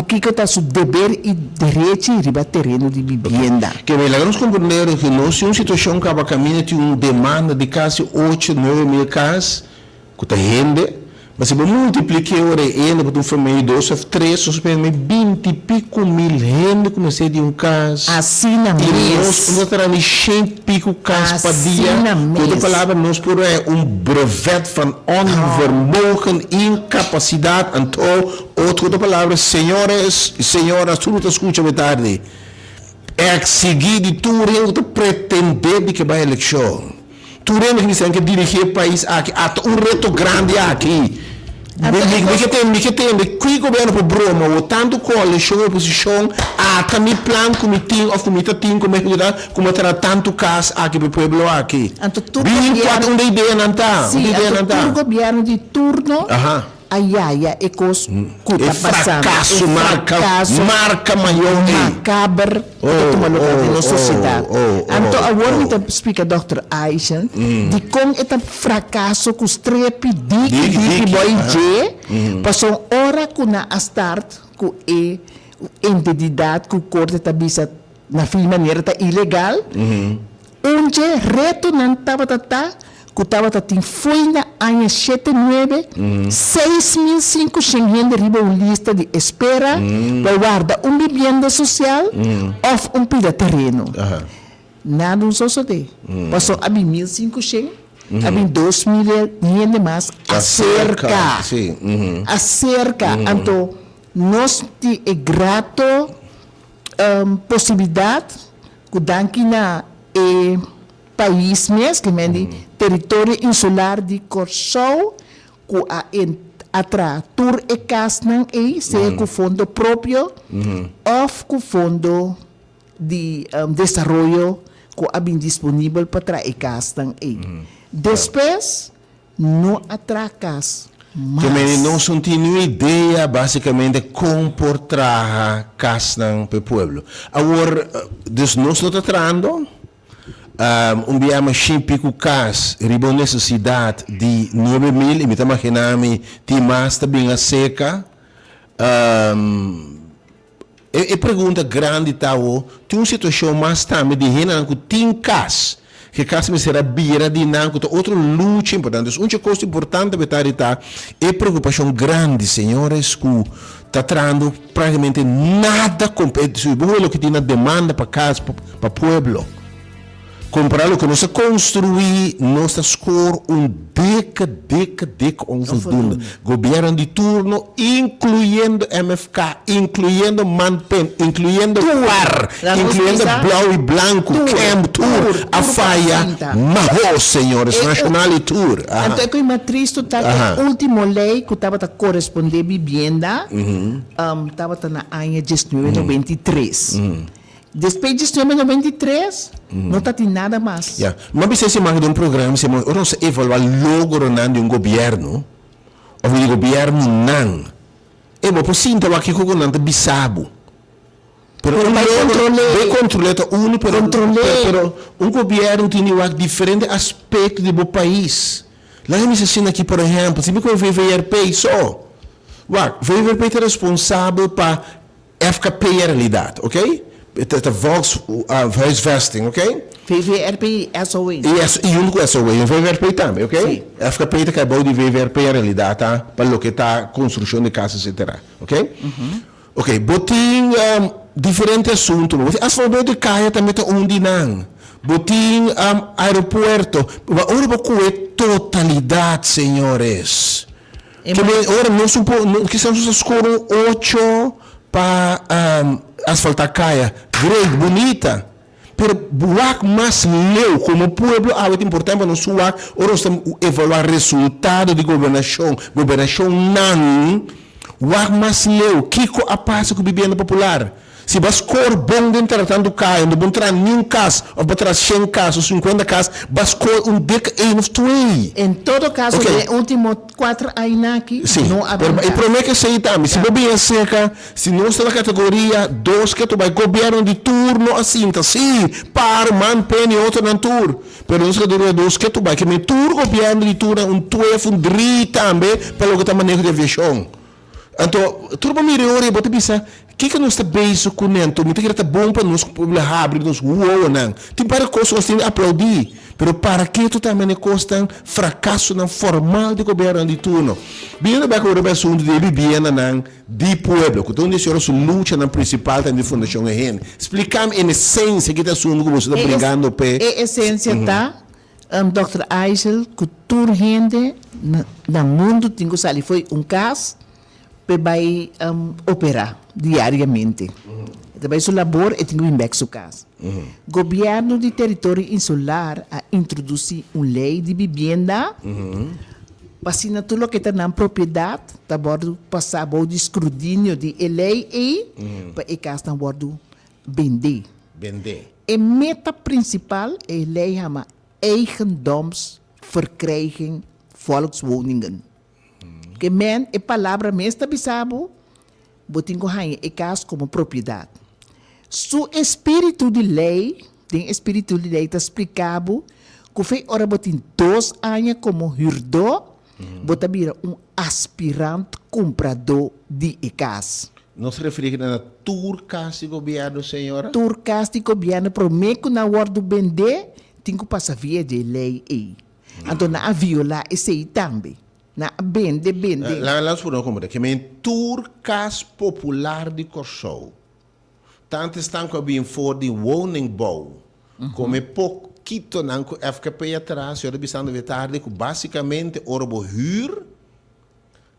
kiko ta su deber i derechi riba tereno di bibienda. Ke laga nos komprendé ku nos tin un situashon kaba kaminda tin un demanda di kasi ocho, 9000 kas. Ku ta hende, ma si bo multiplik'é ora e hende ku ta un famia di dos òf tres, nos ta mei 20 i piku mil hende ku mester di un kas. Asina I nos mes. no ta traha ni shen piku kas pa dia. Asina Ku otro mes. palabra, nos por haña un brevet van onvermogen, incapacidad, anto, otro ku otro palabra, señores i señoras, tur ku ta skucha awe tardi, eksigí di tur hende ku ta pretendé di ke bai elekshon. Tur hende ki bisa nan ke dirigi e pais aki, ata un reto grandi aki. Mi ke tende, mi ke tende ki gobierno por broma wo, tantu coalicion, oposicion, ata mi plan ku mi tin of ku mi ta tin komo ehecuta ku mi a traha tantu kas aki pa e pueblo aki. Anto tur Bin gobierno. kuat unda ideanan ta, Si, unda ideanan anto ta. tur gobierno di turno. Aha. A yaya e kos ku E ta pasando, e frakaso marka, frakaso marka mayor ei. makaber ku ta tuma lugar den nos sosiedat. Anto awor mi ta splika dòkter Aisha dikon e ta frakaso ku strepi diki diki boi dje, pasobra ora ku nan a start ku e entedidat ku korte ta bisa na fin manera ta ilegal, Un dje retonan tabata ta ku tabata tin fo'i na aña shete nuebe, 6500 hende riba un lista di espera pa warda un bibienda sosial òf un pida tereno. Nada un sosodé. Pasobra a bin 1500, a bin 2000 hende mas aserka. Aserka. Anto nos tin e grato. posibilidat ku danki na e pais mes, ke men di teritorio insular di Kòrsou, ku a a traha tur e kasnan ei, sea ku fondo propio òf ku fondo di desaroyo ku a bin disponibel pa traha e kasnan ei. Despues no a traha kas mas. Ke meni nos no tin niun idea basikamente kon por traha kasnan pa e pueblo. Awor, dus nos no ta trahando un bia mashin piku kas riba un nesesidat di 9000 i mi ta magina mi tin mas ta bin aseka. E pregunta grandi ta awo, tin un situacion mas tambe di hendenan cu tin cas, cu e cas mester a bira di nan, cu ta otro lucha importante. Dus un dje cos importante pa e ta ta e preocupacion grandi, señores, cu ta trahando practicamente nada, si bo hopi loke tin na demanda pa cas, pa pueblo. Compara loke nos a construi, nos ta score un dikke, dikke, dikke onvoldoende. Gobierno di turno, incluyendo MFK, incluyendo Manpen, incluyendo par, incluyendo blauw y blanco, Camp, tur, a faya mahos, señores, nacional y tur. Anto e koe mas tristo ta ku e ultimo ley ku tabata corresponde bibienda tabata na aña diesnuebe noventa i tres. Despues di 1993 no ta tin nada mas. Ya. Mi a bisa esei manera den un programa, mi ora nos ta evaluá logronan di un gobièrnu òf di gobièrnunan, e bo por sinta wak kiko ku nan ta bisa bo. Pero un logro, bai kontrol'é ta unu, pero pero un gobièrnu tin di wak diferente aspekto di bo pais. Laga mi bisa asina aki, por ehèmpel, si mi kohe VVRP so, wak, VVRP ta responsabel pa FKP e realidad, ok? Ta ta volkshuisvesting, ok? VVRP y SOA. Y S y hunto cu SOA, y VVRP tambe, ok? Sí. FKP ta cay bou di VVRP en realidad ta pa loke ta construccion di cas etcetera, ok? Ok, bo tin diferente asunto, bo tin asfaltado di caya tambe ta un di nan, bo tin aeropuerto, ma ora bo cuhe totalidad, señores. Ke men ora nos un por, kisas nos a score un ocho pa asfalta kaya. Great, bunita. Pero wak mas leu, komo pueblo awe ta importante pa nos wak ora nos ta evalua resultado di gobernashon, gobernashonnan, wak mas leu kiko a pasa ku bibienda popular. Si bo a score bon den tratando kaya, no bo no traha niun kas of bo a traha shen kas of sinkuenta kas, bo a score un dik een of twee. En todo kaso Ok. den e ultimo kuater aña aki Sí, no a pero bin e kas. prome ke esei tambe, si bo bin aserka, si nos ta na kategoria dos ke ta bai gobièrnu di tur no a sinta, sí, par, man, pen i otronan tur, pero nos kategoria dos ke ta bai, ke men tur gobièrnu di tur nan un twee of un drie tambe pa loke ta maneho di aviashon. Anto, tur bo mira e ora ei, bo ta bisa, Kiko nos ta bezig kuné? Anto, mi ta kere ta bon pa nos ku pueblo habri nos wowonan. Tin par di kos ku nos tin di aplaudí, pero para ke tur ta mane kosnan, frakasonan formal di gobièrnunan di turno? Biniendo bèk awor riba e asuntu di e bibiendanan di pueblo, ku ta un di e señora su luchanan prinsipal tambe di Fundashon E Hende. Spliká mi en esensia ki ta e asuntu ku boso ta bringando p'e. E esensia ta Dòkter Eisel ku tur hende na mundu tin ku sali fo'i un kas p'e bai operá diariamente. E ta bai su labor, e tin ku bin bèk su kas. Gobièrnu di Teritorio Insular a introdusí un lei di bibienda pa asina tur loke ta nan propiedat ta wòrdu pasá bou di skrudinio di e lei ei pa e kasnan wòrdu bendé. Bendé. E meta prinsipal, e lei hama Eigendomsverkrijging Volkswoningen. Ke men e palabra mes ta bisa bo, bo tin ku haña e kas komo propiedat. Su espíritu di lei, den espíritu di lei ta splika bo ku fe ora bo tin dos aña komo hürdó, bo ta bira un aspirant kumpradó di e kas. Nos referí na tur kas di gobièrnu, señora? Tur kas di gobièrnu promé ku nan wòrdu bendé tin ku pasa via dje lei ei. Anto nan a violá esei tambe. Nan a bende, bende. Laga nos pone un komentario. Ke men tur kas popular di Kòrsou, tantu esnan ku a bin for di woningbouw komo e pokitonan ku FKP a traha, señor ta bisando awe tardi ku basikamente ora bo hür.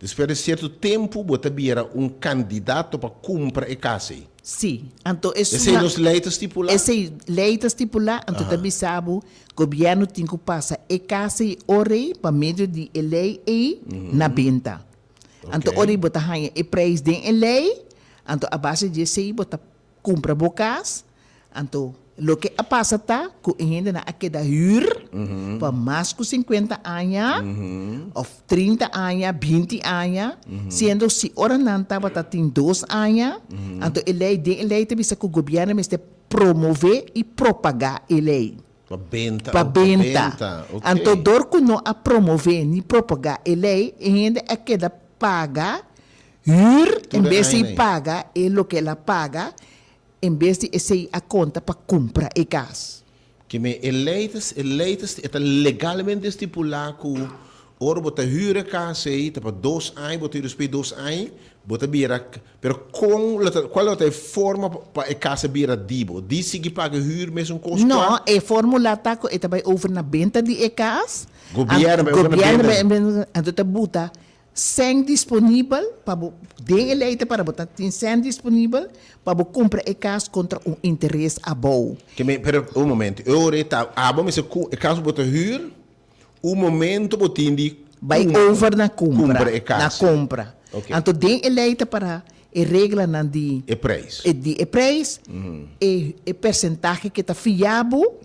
Despues di sierto tempu bo ta bira un kandidato pa kumpra e kas ei. Sí. Anto Esei esun nos lei ta stipulá? Esei lei ta stipulá, anto ta bisa bo gobièrnu tin ku pasa e kas ei ora ei pa medio di e lei ei na benta. Anto ora ei bo ta haña e preis den e lei, anto a base di esei bo ta Kumpra bo kas, anto loke a pasa ta ku e hendenan a keda hür pa mas ku sinkuenta aña òf trinta aña, binti aña, siendo si ora nan tabata tin dos aña, anto e lei den e lei ta bisa ku gobièrnu mester promové i propagá e lei. Pa benta. Pa benta. Anto dor ku no a promové ni propagá e lei, e hende a keda paga Huur en bes di paga e loke el a paga, en bes di esei a konta pa kumpra e kas. Keme e lei ta e lei ta e ta legalmente stipulá ku ora bo ta hür e kas ei ta pa dos aña bo ta hür despues di dos aña bo ta bira pero kon lo ta kual lo ta e forma pa e kas a bira di bo? Di sigui paga hür mesun kos kua? No, e formula ta ku e ta bai over na benta di e kas. Gobièrnu bai over na benta. Gobièrnu bai anto ta buta Sèn disponibel pa bo Den e lei ta para bo ta tin sèn disponibel pa bo kumpra e kas kontra un interes abou. Ke men, pero un momento, e ora e ta abo mester ku e kas bo ta hür, un momento bo tin di Bai over na kumpra, kumpra e kas. Na kompra. Oke. Anto den e lei ta para e reglanan di. E preis. E di e preis, e e persentahe ke ta fia bo,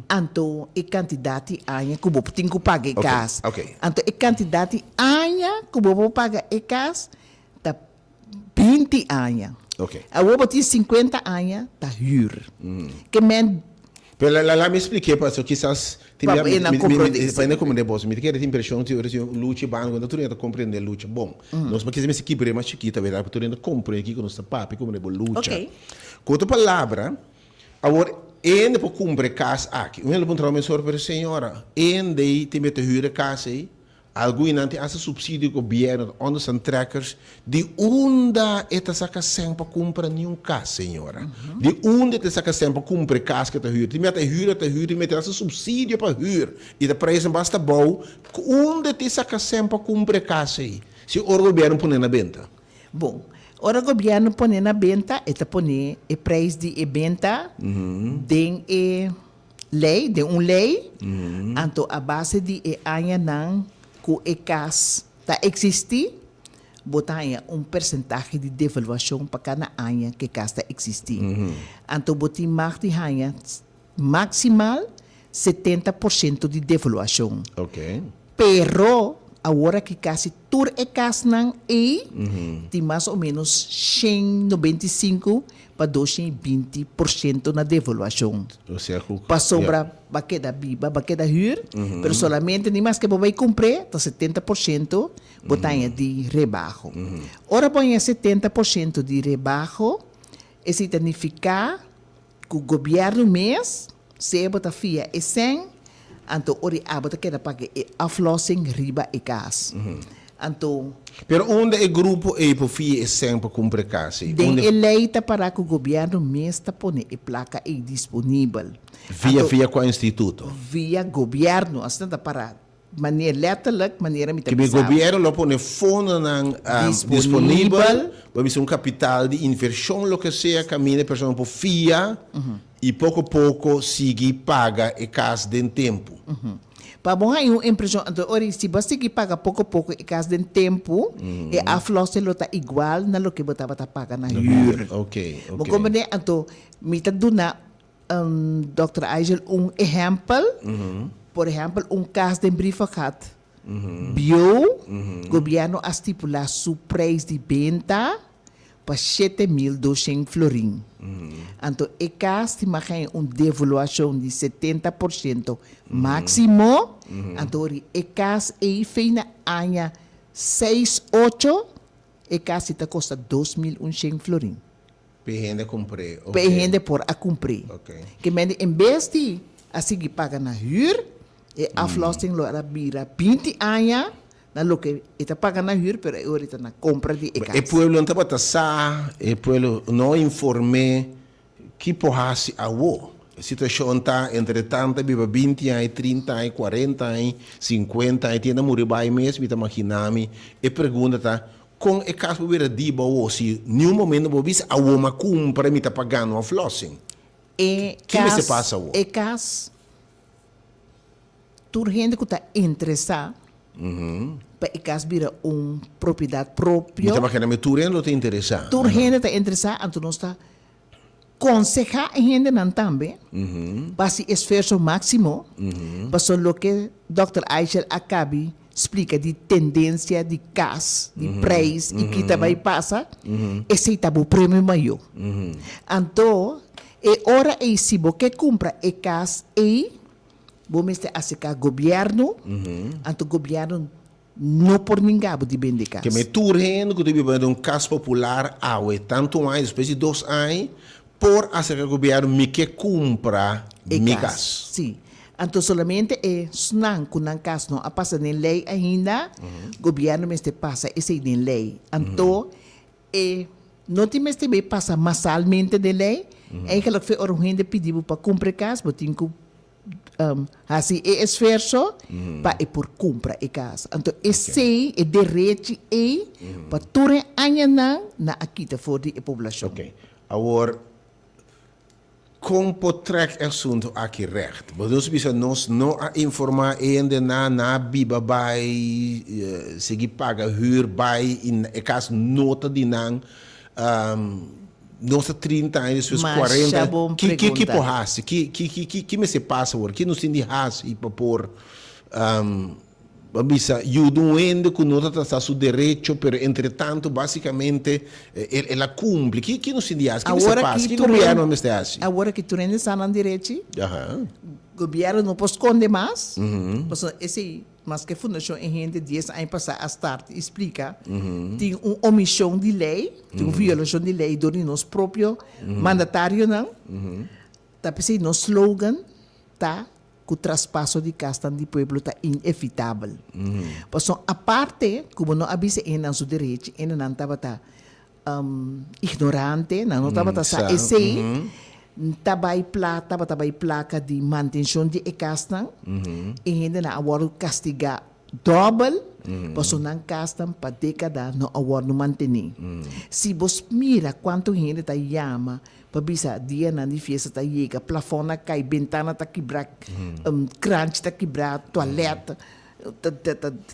anto e kantidat di aña ku bo tin ku paga e kas. Anto e kantidat di aña ku bo por paga e kas ta binti aña. Awor bo tin sinkuenta aña ta hür. Ke men Pero la la mi expliqué paso kisas tin Pa e nan comprende pa e nan comprende bos. Mi ta kere tin impresion si ora si lucha ban cu tur hende ta comprende lucha bon. Nos pa kisa mester kibr'e mas chikito a pa tur hende comprende kico nos ta papia como bo lucha. Cu otro palabra awor hende por cumpra e cas aki. Un hende lo puntra mesora pero señora hende tin mester huur e cas ey Algun di nan tin hasta subsidio di gobierno, ta onderstandtrekkers. Di unda e ta saka sèn pa kumpra ni un kas, señora? Di unda e ta saka sèn pa kumpra e kas ku e ta hür? Tin mia ta hür, e ta hür, tin mia tin hasta subsidio pa hür i ta preisnan basta abou. Unda e ta saka sèn pa kumpra e kas ei, si ora gobierno pone na benta? Bon, ora gobierno pone na benta, e ta pone e preis di e benta den e. Lei, den un lei, anto a base di e añanan ku e kas ta eksistí, bo ta haña un persentahe di devaluashon pa kada aña ku e kas ta eksistí. Anto bo tin mag di haña maksimal 70 por shento di devaluashon. Pero awor aki kasi tur e kasnan ei tin mas o ménos 195 pa 220 por shento na devaluashon. Pasobra bo a keda biba, bo a keda hür, pero solamente ni maske bo bai kumpr'é ta 70 por shento bo ta haña di rebaho. Ora bo haña 70 por shento di rebaho, esei ta nifiká ku gobièrnu mes sea bo ta fia e sèn, anto ora abo ta keda paga e aflossing riba e kas. Anto. Pero unda e grupo ei por fia e sèn pa kumpra e kas ei? Den e lei ta pará ku gobièrnu mes ta pone e plaka ei disponibel. Via via kua instituto? Via gobièrnu, asina ta pará. Manera letterlijk, manera mi ta bisa. Ki gobierno lo pone fondonan disponibel, bo bisa un capital di inversion loke sea caminda e persona por fia y poco poco sigui paga e cas den tempo. Pa bo haña un impresion, anto ora si bo a sigui paga poco poco e cas den tempo, e aflossing lo ta igual na loke bo tabata paga na huur. Bo comprende? Anto mi ta duna Dòkter Aigel un ehèmpel, por ehèmpel un kas den Brievengat bieu, gobièrnu a stipulá su preis di benta pa 7200 florin. Anto e kas tin mag haña un devaluashon di 70 por shento máksimo, anto ori e kas ei fei na aña seis ocho e kas si ta kosta 2100 florin. P'e hende a kumpr'é, ok. P'e hende por a kumpr'é. Ok. Ke mende en bes di a sigui paga na hür, e aflossing lo a bira 20 aña na loke e ta paga na hür, pero e ora e ta na kompra di e kas. E pueblo no tabata sa, e pueblo no inform'é ki por hasi awo. E situashon ta, entre tanto biba binti aña, trinta aña, kuarenta aña, sinkuenta aña, tin hende a muri bai mes, mi ta magina mi. E pregunta ta, kon e kas por bira di bo awo si niun momento bo bisa awo mi a kumpra mi ta pagando aflossing? E Ki mester kas, pasa awo? e kas, tur hende ku ta interesá pa e kas bira un propiedat Mi propio, ta magina mi tur hende lo ta interesá. tur hende ta interesá, anto nos ta Konsehá e hendenan tambe pa hasi esfuerso máksimo pasobra loke dòkter Eichel a kabi splika di tendensia di kas, di preis i ki ta bai pasa, esei ta bo premio mayó. Anto, e ora ei si bo ke kumpra e kas ei, bo mester aserká gobièrnu, anto gobièrnu No por ninga bo di bende kas. Ke me tur hende ku ta biba den un kas popular awe tantu un aña despues di dos aña por aserka gobièrnu mi ke kumpra E mi kas. kas. Sí. Anto solamente e snan ku nan kas no a pasa den lei ainda, gobièrnu mester pasa esei den lei. Anto e no tin mester bay pasa masalmente den lei. Eigenlijk fe ora un hende pidi bo pa kumpra e kas bo tin ku Hasi e esfuerso pa e por kumpra e kas. Anto esei, e derechi ei, pa tur e añanan nan a kita for di e poblashon. Oké. Awor, kon por trèk e asuntu aki règt? Bo nos bisa nos no a informá e hendenan, nan a biba bai, sigui paga hür bai i e kas no ta di nan. Nos ta 30 aña despues Masha 40. bon Ki ki ki pregunta. por hasi? Ki ki ki ki ki mester pasa awor? Ki nos tin di hasi pa por pa bisa yuda un hende ku no ta trata su derecho pero entre tanto basikamente el el a kumpli? Ki ki nos tin di hasi? Ki mester Awor pasa? aki Ki tur hende gobièrnu mester hasi? awor aki tur hende sa nan derechi. Aha. Gobièrnu no por skonde mas, pasobra esei Maske Fundashon E Hende dies aña pasá a start i splika, tin un omishon di lei, tin un violashon di lei dor di nos propio mandatarionan. Ta p'esei nos slogan ta ku traspaso di kasnan di pueblo ta inevitabel. Pasobra aparte ku bo no a bisa e hendenan su derechi, e hendenan tabata ignorante, nan no tabata sa esei, ta bai pla, tabata bai plaka di mantenshon di e kasnan, e hendenan a wòrdu kastigá dòbel, pasobra nan kasnan pa dékada no a wòrdu mantené. Si bo mira kuantu hende ta yama pa bisa dianan di fiesta ta yega, plafòn a kai, bentana ta kibrá, kranchi ta kibrá, tualèt ta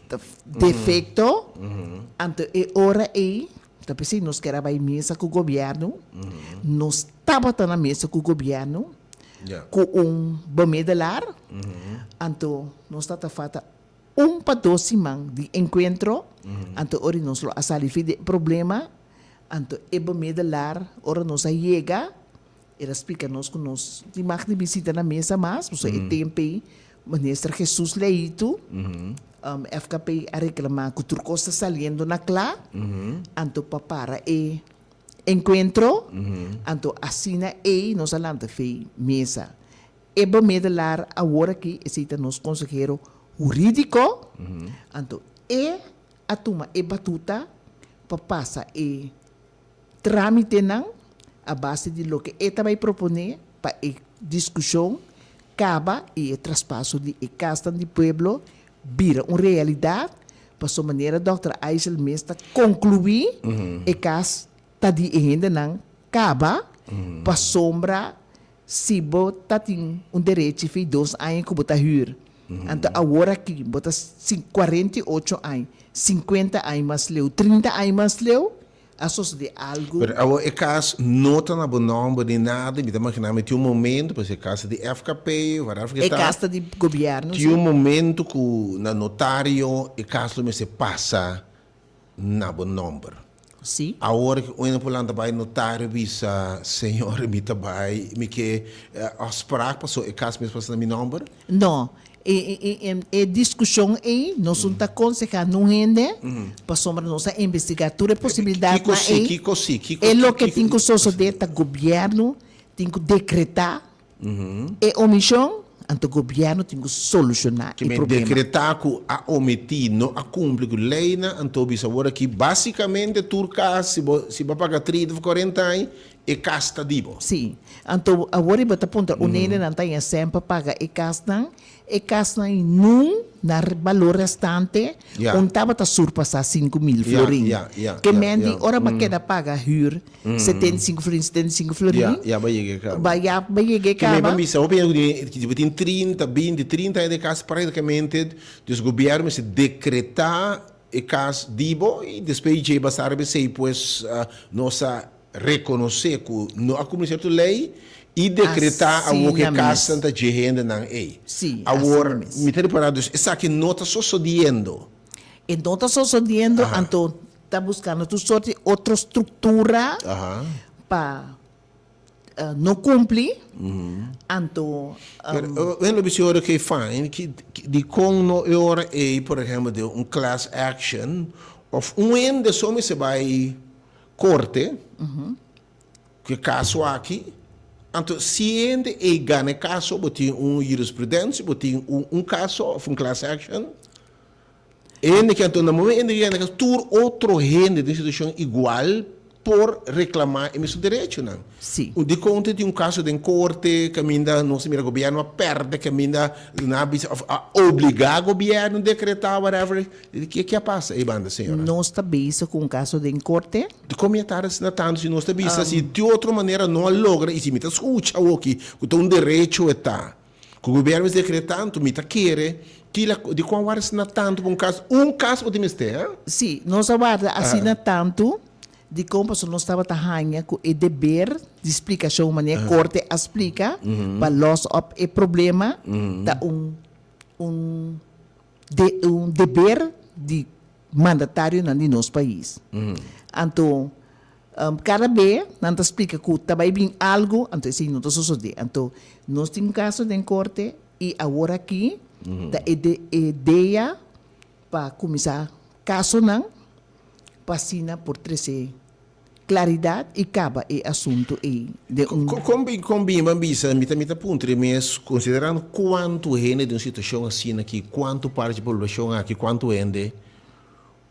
ta defekto, anto e ora ei Ta p'esei nos ker a bai mesa ku gobièrnu, nos tabata na mesa ku gobièrnu ku un bemidelaar, anto nos ta ta falta un pa dos siman di enkuentro, anto ora nos lo a sali fi di e problema, anto e bemidelaar ora nos a yega el a splika nos ku nos tin mag di bisita na mesa mas, pasobra e tempu ei Minister Jesus Leito, FKP a reclama cu tur cos ta saliendo na cla, anto pa para e encuentro, anto asina ey nos a lanta fey mesa. E bemiddelaar awor aki, esey ta nos consehero huridico, anto e a tuma e batuta pa pasa e trámitenan a base di loke e ta bai proponé pa e diskushon kaba i e traspaso di e kasnan di pueblo bira un realidat, pasobra manera dòkter Eisel mes ta konkluí e kas ta di e hendenan kaba pasobra si bo ta tin un derechi fi dos aña ku bo ta hür anto awor aki bo ta 48 aña, 50 aña mas leu, 30 aña mas leu A sosode algu. Pero awor e kas no ta na bo nòmber ni nada, mi ta imaginá mi tin un momento, pues e kas ta di FKP of whatever ke E ta. kas ta di gobièrnu, Tin si. un momento ku na notario e kas lo mester pasa na bo nòmber. Si. Awor ku un por lanta bai notario bisa, señor mi ta bai, mi ke afspraak pasobra e kas mester pasa na mi nòmber? No, E e diskushon ei nos un ta konsehá nun hende pasobra nos a investigá tur e posibilidatnan ei. Kiko si? Kiko E loke tin ku sosodé ta gobièrnu tin ku dekretá e omishon. Anto gobièrnu tin ku solushoná Ke e men problema. dekretá ku a omití, no a kumpli ku leinan, anto bisa awor aki básikamente tur kas si bo si bo a paga trinta òf kuarenta aña, e kas ta di bo. Sí. Anto awor i bo ta puntra un hendenan ta haña sèn pa paga e kasnan, e kasnan i nun na balor restante un tabata surpasá 5000 florin. Ke men di ora bo a keda paga hür 75 florin, 75 florin, Ya bo a yega e kaba. Ba ya bo a yega e Ke men kaba. pa bisa hopi hende ku bo tin 30, 20, 30 aña den kas praktikamente dus gobièrnu mester dekretá e kas di bo i despues dje basá riba esei pues nos a Rekonosé ku no a kumpli sierto lei i dekretá awor ku e Asina mes. kasnan ta dje hendenan ei. Sí, Awor, asina mes. mi ta ripará dus esaki no ta sosodiendo. E no ta sosodiendo, anto ta buskando tur sort di otro struktura pa no kumpli, anto. Pero, bueno, lo bisa ora ku e fine, ki, dikon no e ora ei, por ehempel, den un class action òf un hende so mester bai Korte ku e kaso aki, anto si hende ei gana e kaso bo tin un jurisprudensia, bo tin un kaso òf un class action, e hende ki anto na momento hende ki gana e kaso tur otro hende den situashon igual por reklamá e mesun derechonan. Sí. Dikon tin un kaso den korte kaminda nos a mira gobièrnu a pèrdè kaminda nan a bisa òf a obligá gobièrnu dekretá whatever. Ke ke a pasa ei banda, señora? Nos ta bezig ku un kaso den korte. Dikon mi a tarda asina tantu si nos ta bisa si di otro manera no a logra i si mi ta skucha awoki ku ta un derecho e ta ku gobièrnu mester kere tantu mi ta kere kila dikon a warda asina tantu pa un kaso un kaso bo tin mester ha? Sí, nos a warda asina tantu dikon pasobra nos tabata haña ku e deber di splikashon manera korte a splika pa los op e problema ta un un De un deber di mandatarionan di nos pais. Anto cada be nan ta splica cu ta bay bin algo, anto esey no ta sosode. Anto nos tin un caso den corte y awor aki ta e e dea pa cuminsa casonan pa asina por trece Claridad y caba e asunto ey den un. Con bin con bin ban bisa mi ta mi ta puntra e mes considerando cuanto hende den un situacion asina aki cuanto parti di poblacion aki cuanto hende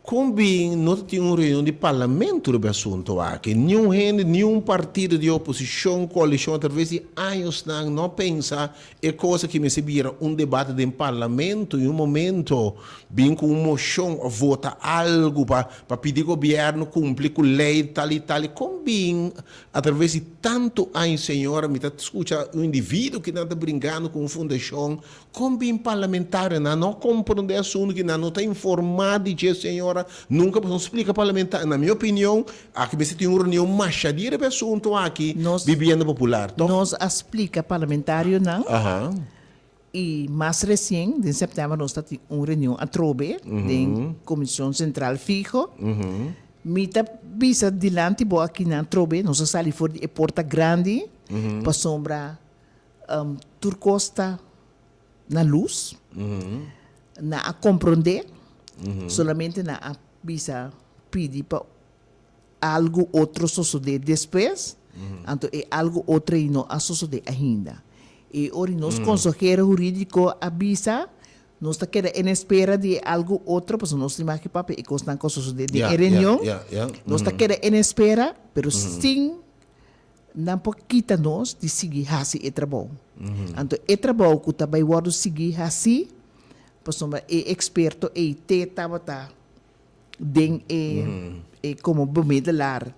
con bin no ta tin un reunion di parlamento riba e asunto aki niun hende niun partido di oposicion coalicion atraves di añosnan no a pensa E kos aki mester bira un debate den parlamento y un momento bin cu un mocion of vota algo pa pa pidi gobierno cumpli cu ley tal y tal y con bin a traves di tanto aña señora mi ta scucha un individuo ki nan ta bringando cu un fundacion con bin parlamentarionan no comprende e asunto ki nan no ta informa di dje señora nunca boso no splica parlamentario na mi opinion Aki mester tin un reunion masha di riba e asunto aki, Nos Bibienda Popular, toch? Nos a splika parlamentarionan i mas resien, den sèptèmber nos ta tin un reunion atrobe den Komishon Sentral Fiho. Mi ta bisa dilanti bo akinan atrobe, nos a sali for di e porta grandi pasobra tur kos ta na lus, nan a komprondé, solamente nan a bisa pidi pa algu otro sosodé despues, anto e algu otro ei no a sosodé ainda. E ora nos konsehero hurídiko a bisa, nos ta keda en espera di e algu otro, pasobra nos tin maki papia e kosnan ku a sosodé den e reunion, nos ta keda en espera, pero sin nan por kita nos di sigui hasi e trabou. Anto e trabou ku ta bai wòrdu sigui hasi, pasobra e eksperto ei te tabata den e e komo bemiddelaar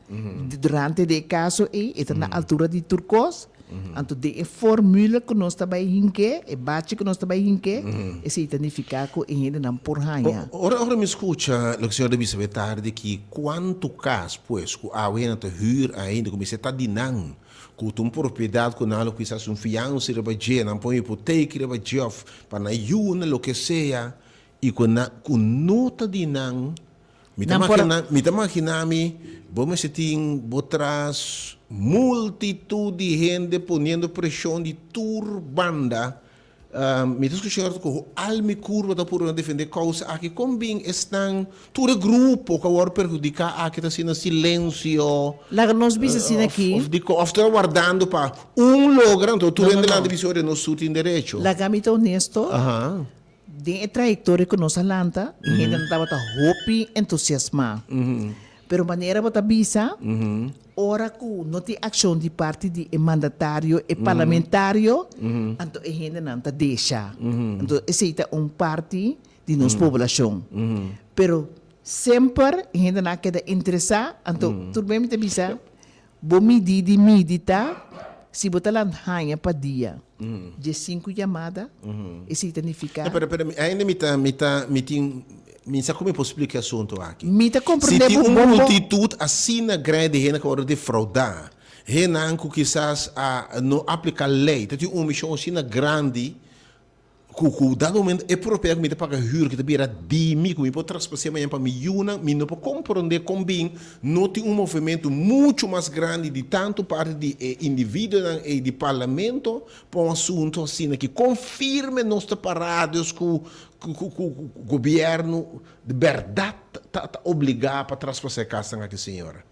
durante di e kaso ei, e ta na altura di tur kos, anto den e formule ku nos ta bai hink'é, e bachi ku nos ta bai hink'é, esei ta nifiká ku e hendenan por haña. Ora ora mi skucha loke señor ta bisa awe tardi aki, kuantu kas pues ku awe hende ta hür ainda ku mester ta di nan, ku ta un propiedat ku nan lo kisas un fiansa riba dje, nan pon hipoteka riba dje òf pa nan yunan loke sea, I ku nan ku no ta di nan, mi ta Nan por a. magina, mi ta magina mi, bo mester tin bo tras multitud di hende poniendo preshon di tur banda. Mi ta skucha ku al mi kurpa ta puru na defende kousa aki. Kon bin esnan, tur e grupo ku a wòrdu perhudiká aki ta asina silensio? Laga nos bisa asina aki. Òf dikon? Òf ta wardando pa un logra, anto tur hende lanta bisa ora nos tur tin derecho. Laga mi ta honesto, den e trayektoria ku nos a lanta, e hendenan tabata hopi entusiasmá. Pero manera bo ta bisa, ora ku no tin akshon di parti di e mandatario, e parlamentario, anto e hendenan ta desha. Anto esei ta un parti di nos poblashon. Pero semper e hendenan a keda interesá, anto tur bes mi ta bisa, Bo midi di midi ta si bo ta lan haña pa dia diesinku yamada, esei ta nifiká. No, pero, pero ainda mi ta, mi ta, mi tin, mi sa kon mi por splika e asuntu aki. Mi ta Si komprendé tin bo un bon bon. multitut asina grandi di hende ku a wòrdu defraudá, hendenan ku kisas a no apliká lei, ta tin un omishon asina grandi Ku ku dado momento e propiedad ku mi ta paga huur ku ta bira di mi, ku mi por traspas'é mañana pa mi yunan, mi no por komprondé kon bin no tin un movementu muchu mas grandi di tantu parti di e individuonan ei di parlamento pa un asuntu asina ki kon firme nos ta pará dus ku ku ku ku gobièrnu di bèrdat ta ta obligá pa traspasá e kasnan aki señora.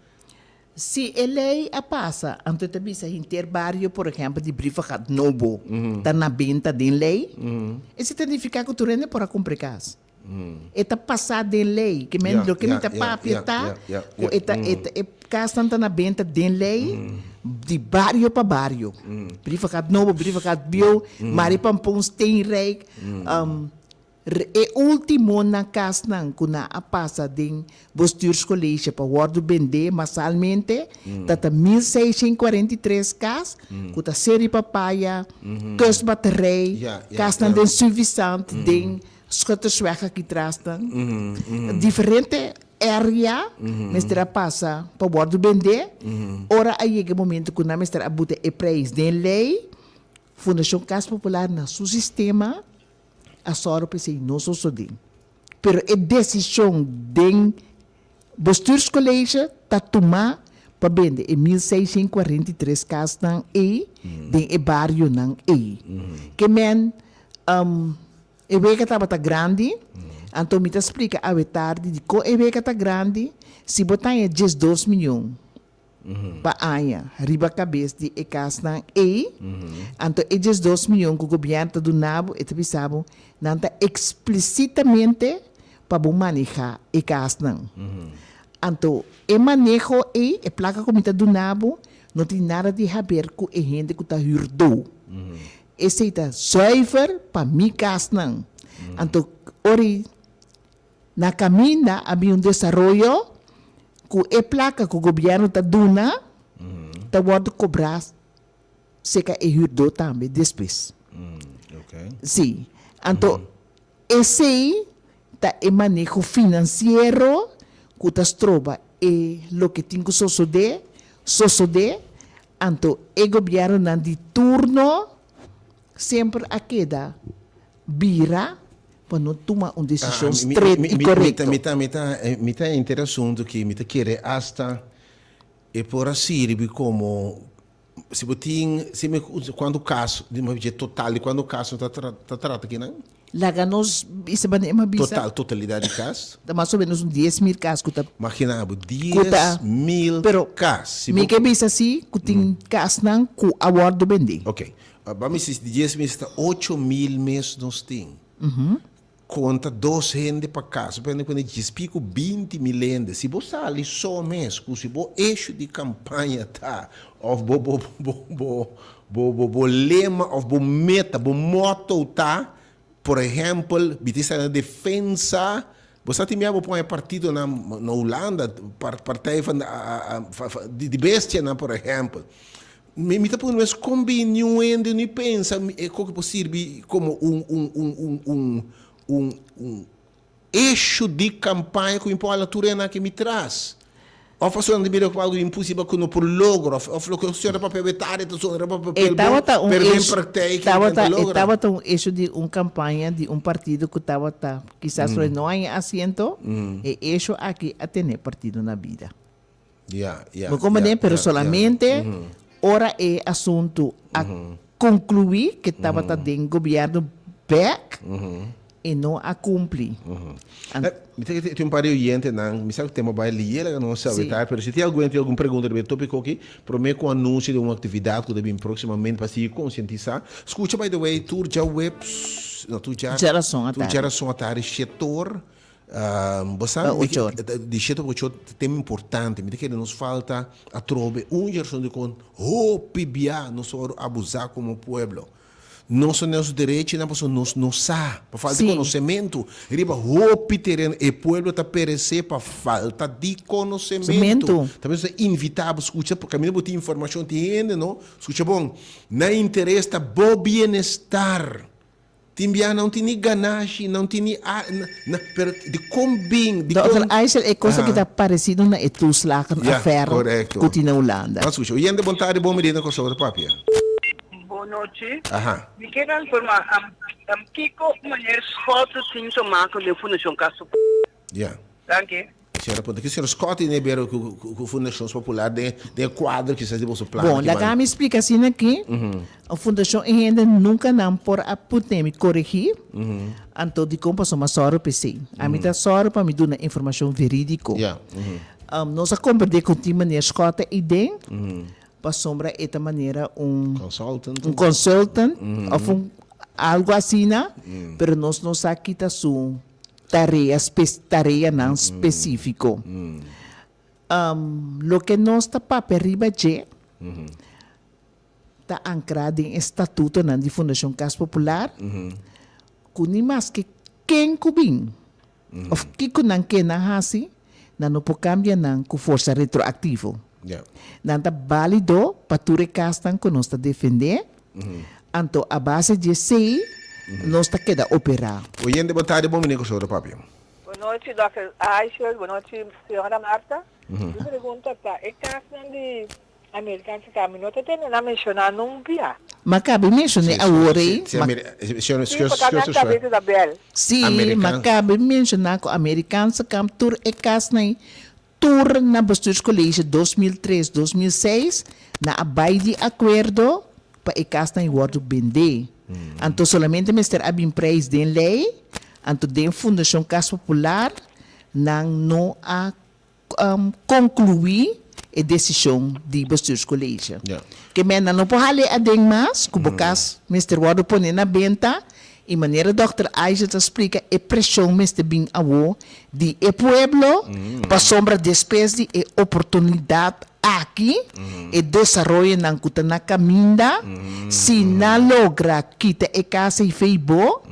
Si e lei a pasa, anto e ta bisa henter bario, por ehempel di Brievengat Nobo, ta na benta den lei, esei ta nifiká ku tur hende por a kumpra e kas. E ta pasá den lei. Ke men loke mi ta papia ta ku e ta e ta e kasnan ta na benta den lei di bario pa bario. Brievengat Nobo, Brievengat Bieu, Marie Pampoen, Steenrijk, E ultimonan kasnan ku nan a pasa den Bestuurscollege pa wòrdu bendé masalmente ta ta 1643 kas ku ta Seri Papaya, Kustbatterij, kasnan den Suffisant, den Schuttersweg aki trasnan. Diferente area mester a pasa pa wòrdu bendé. Ora a yega e momento ku nan mester a buta e preis den lei, Fundashon Kas Popular na su sistema a sòru pa esei no sosodé. Pero e desishon den Bestuurscollege ta tumá pa bende e 1643 kasnan ei den e barionan ei. Ke men e wega tabata grandi, anto mi ta splika awe tardi dikon e wega ta grandi, si bo taña 12 mion pa aña riba kabes di e kasnan ei, anto e 12 miyon ku gobièrnu ta duna bo, e ta bisa bo, nan ta eksplisitamente pa bo manehá e kasnan. Anto e maneho ei, e plaka ku mi ta duna bo, no tin nada di haber ku e hende ku ta hürdó. Esei ta zuiver pa mi kasnan. Anto ora ei. Na kaminda a bin un desaroyo ku e plaka ku gobièrnu ta duna ta wòrdu kobrá seka e hürdó tambe despues. Sí. Anto esei ta e maneho finansiero ku ta stroba e loke tin ku sosodé, sosodé. Anto e gobièrnunan di turno semper a keda bira pa no tuma un desishon stret i korekto. Mi ta, mi ta, mi ta henter asuntu ki mi ta kere asta e por a sirbi komo si bo tin si mi kuantu kaso di mi dje total di kuantu kaso ta ta trata kinan? Laga nos bisa manera mi a bisa. Total, totalidat di kas? Ta mas o menos un 10.000 kas ku ta. Magina bo, 10.000 kas. Pero mi ke bisa si ku tin kasnan ku a wòrdu bendé. Oke. Ba mi si 10 mes ta 8000 mes nos tin. Konta dos hende pa kas, bo pende kuné djes piku 20.000 hende. Si bo sali so mes ku si bo eshu di kampaña ta òf bo bo bo bo bo bo bo lema òf bo meta, bo motto ta, por ehèmpel, mi tin sali na defensa. Bo sa tin bia bo pon e partidonan na Hulanda, partij van de di bestianan por ehèmpel. Mi mi ta pone mes kon bin niun hende ni pensa e koke por sirbi komo un un un un un un un eshu di kampaña ku mi por hala tur hende aki mi tras. Òf pasobra nan ta mira ku algu imposibel ku no por logra òf òf loke sera papel wetari ta sona riba E papel bon tabata un pero den eshu praktijk nan ta tabata e logra. tabata un eshu di un kampaña di un partido ku tabata kisas lo no haña asiento e eshu aki a tene partido na bida. Ya, ya, Bo comprende? ya, Pero ya, ya. solamente ora e asuntu a. konkluí ku e tabata den gobièrnu bèk, e no a kumpli. Mi ta kere tin un par di oyentenan, mi sa ku tema bai lier laga nos sabi ta, pero si tin algun tin algun pregunta riba e topiko aki, prome ku anunsio di un aktividat ku ta bin próksimamente pa sigui konsientisá. Skucha by the way tur djaweps, no tur dja, Djarason tur atardi. djarason atardi shetor, bo sa Pa ocho or. di shete pa ocho or ta tema importante, mi ta kere nos falta atrobe un djarason dikon hopi bia nos ta wòrdu abusá komo pueblo. Nos ta nos derechinan pasobra nos no sa, pa falta di konosementu. Riba hopi tereno e pueblo ta peresé pa falta di konosementu. Ta nos ta invitá bo skucha, kaminda bo tin informashon tin hende no, skucha bon, nan interes ta bo bienestar. Tin biaha nan no tin ni ganashi, nan no tin ni a, na, pero di kon bin, di kon. Dòkter Eisel, e kos aki ta paresido na e toeslagenaffaire ku tin na Hulanda. Ban skucha. Oyente, bon tardi, bon midí na Kòrsou ta papia. Bon nochi. Aha. Mi kier a informa am kiko meneer Schotte tin te maken den Fundashon Kas Popular. Ja. Danki. Señora punta ki señor Scott tin haber ku ku Fundashon Popular den den e kuadro kisas di boso plan Bon, aki laga banda. mi splika asina aki. Fundashon e hende nunka nan por a put'e mi koregí. Anto dikon pasobra mi a sòru p'esei. Ami ta sòru pa mi duna informashon verídiko. Ja. Nos a komprendé ku tin meneer Schotte ei den. Pasobra e ta manera un Consultant. un consultant of un algo asina, pero nos no sa ki ta su tarea spe tareanan specifico. Loke nos ta papia riba dje ta ancra den e statutonan di Fundacion Cas Popular cu ni maske ken cu bin Of kiko nan ke nan hasi, nan no por kambia nan ku forsa retroaktivo. Nan ta bálido pa tur e kasnan ku nos ta defendé, anto a base di esei nos ta keda operá. Oyente bon tardi bon bini ku Soro papia. Bon nochi Dòkter Aishel, bon nochi señora Martha. Mi pregunta ta e kasnan di Amerikaanse kant mi no ta tende nan menshoná nunca. Ma kabe menshoné awor ei. Si, Ma Sí, pa ka nan kabe ta bel. Sí, ma kabe menshoná ku Amerikaanse kant tur e kasnan ei tur na Bestuurscollege 2003, 2006 nan a bai di akuerdo pa e kasnan ei wòrdu bendé. Anto solamente mester a bin prijs den lei, anto den Fundashon Kas Popular nan no a konkluí e desishon di Bestuurscollege. Ke men nan no por hal'é aden mas ku bo kas mester wòrdu pone na benta i manera dòkter Aisha ta splika e preshon mester bin awo di e pueblo pasobra despues di e oportunidat aki e desaroyonan ku ta na kaminda si nan logra kita e kas ei fei bo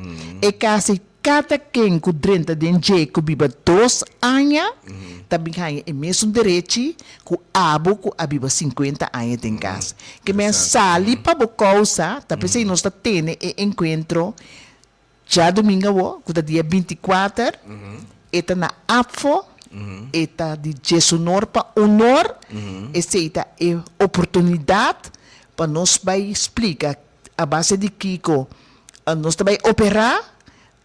e kas ei Kada ken ku drenta den dje ku biba dos aña ta bin haña e mesun derechi ku abo ku a biba sinkuenta aña den kas. Ke men sali pa bo kousa, ta p'esei nos ta tene e enkuentro djadumingu awo, ku ta dia binti kuater, e ta na APFO, e ta di djesunor pa unor, esei ta e oportunidat pa nos bai splika A base di kiko nos ta bai operá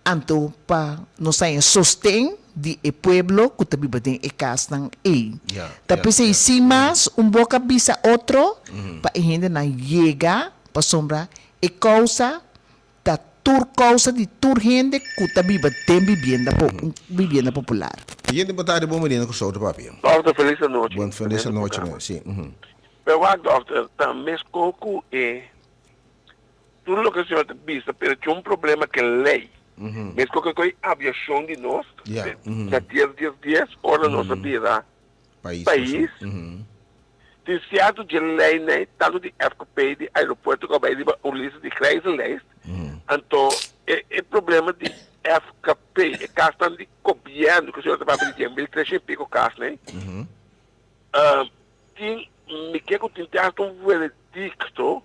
anto pa nos haña sosten di e pueblo ku ta biba den e kasnan ei? Ta p'esei sin mas un boka bisa otro pa e hendenan yega pasobra e kousa ta tur kousa di tur hende ku ta biba den bibienda bibienda popular. Siguiente bo ta di bon medida ku Souto papia. Dòkter felis anochi. Bon felis anochi si. Pero wak dòkter ta meskos ku e tur loke señor ta bisa pero tin un problema ku e lei meskos ku e aviashon di nos na dies dies dies ora nos a bira pais tin sierto dje leinan tantu di FKP di aeropuerto ku a bai riba un lista di grijze lijst anto e problema di FKP e kasnan di gobièrnu ku señor ta papia di dje mil treshen i piko kasnan Tin, mi ke ku tin te hasta un veredikto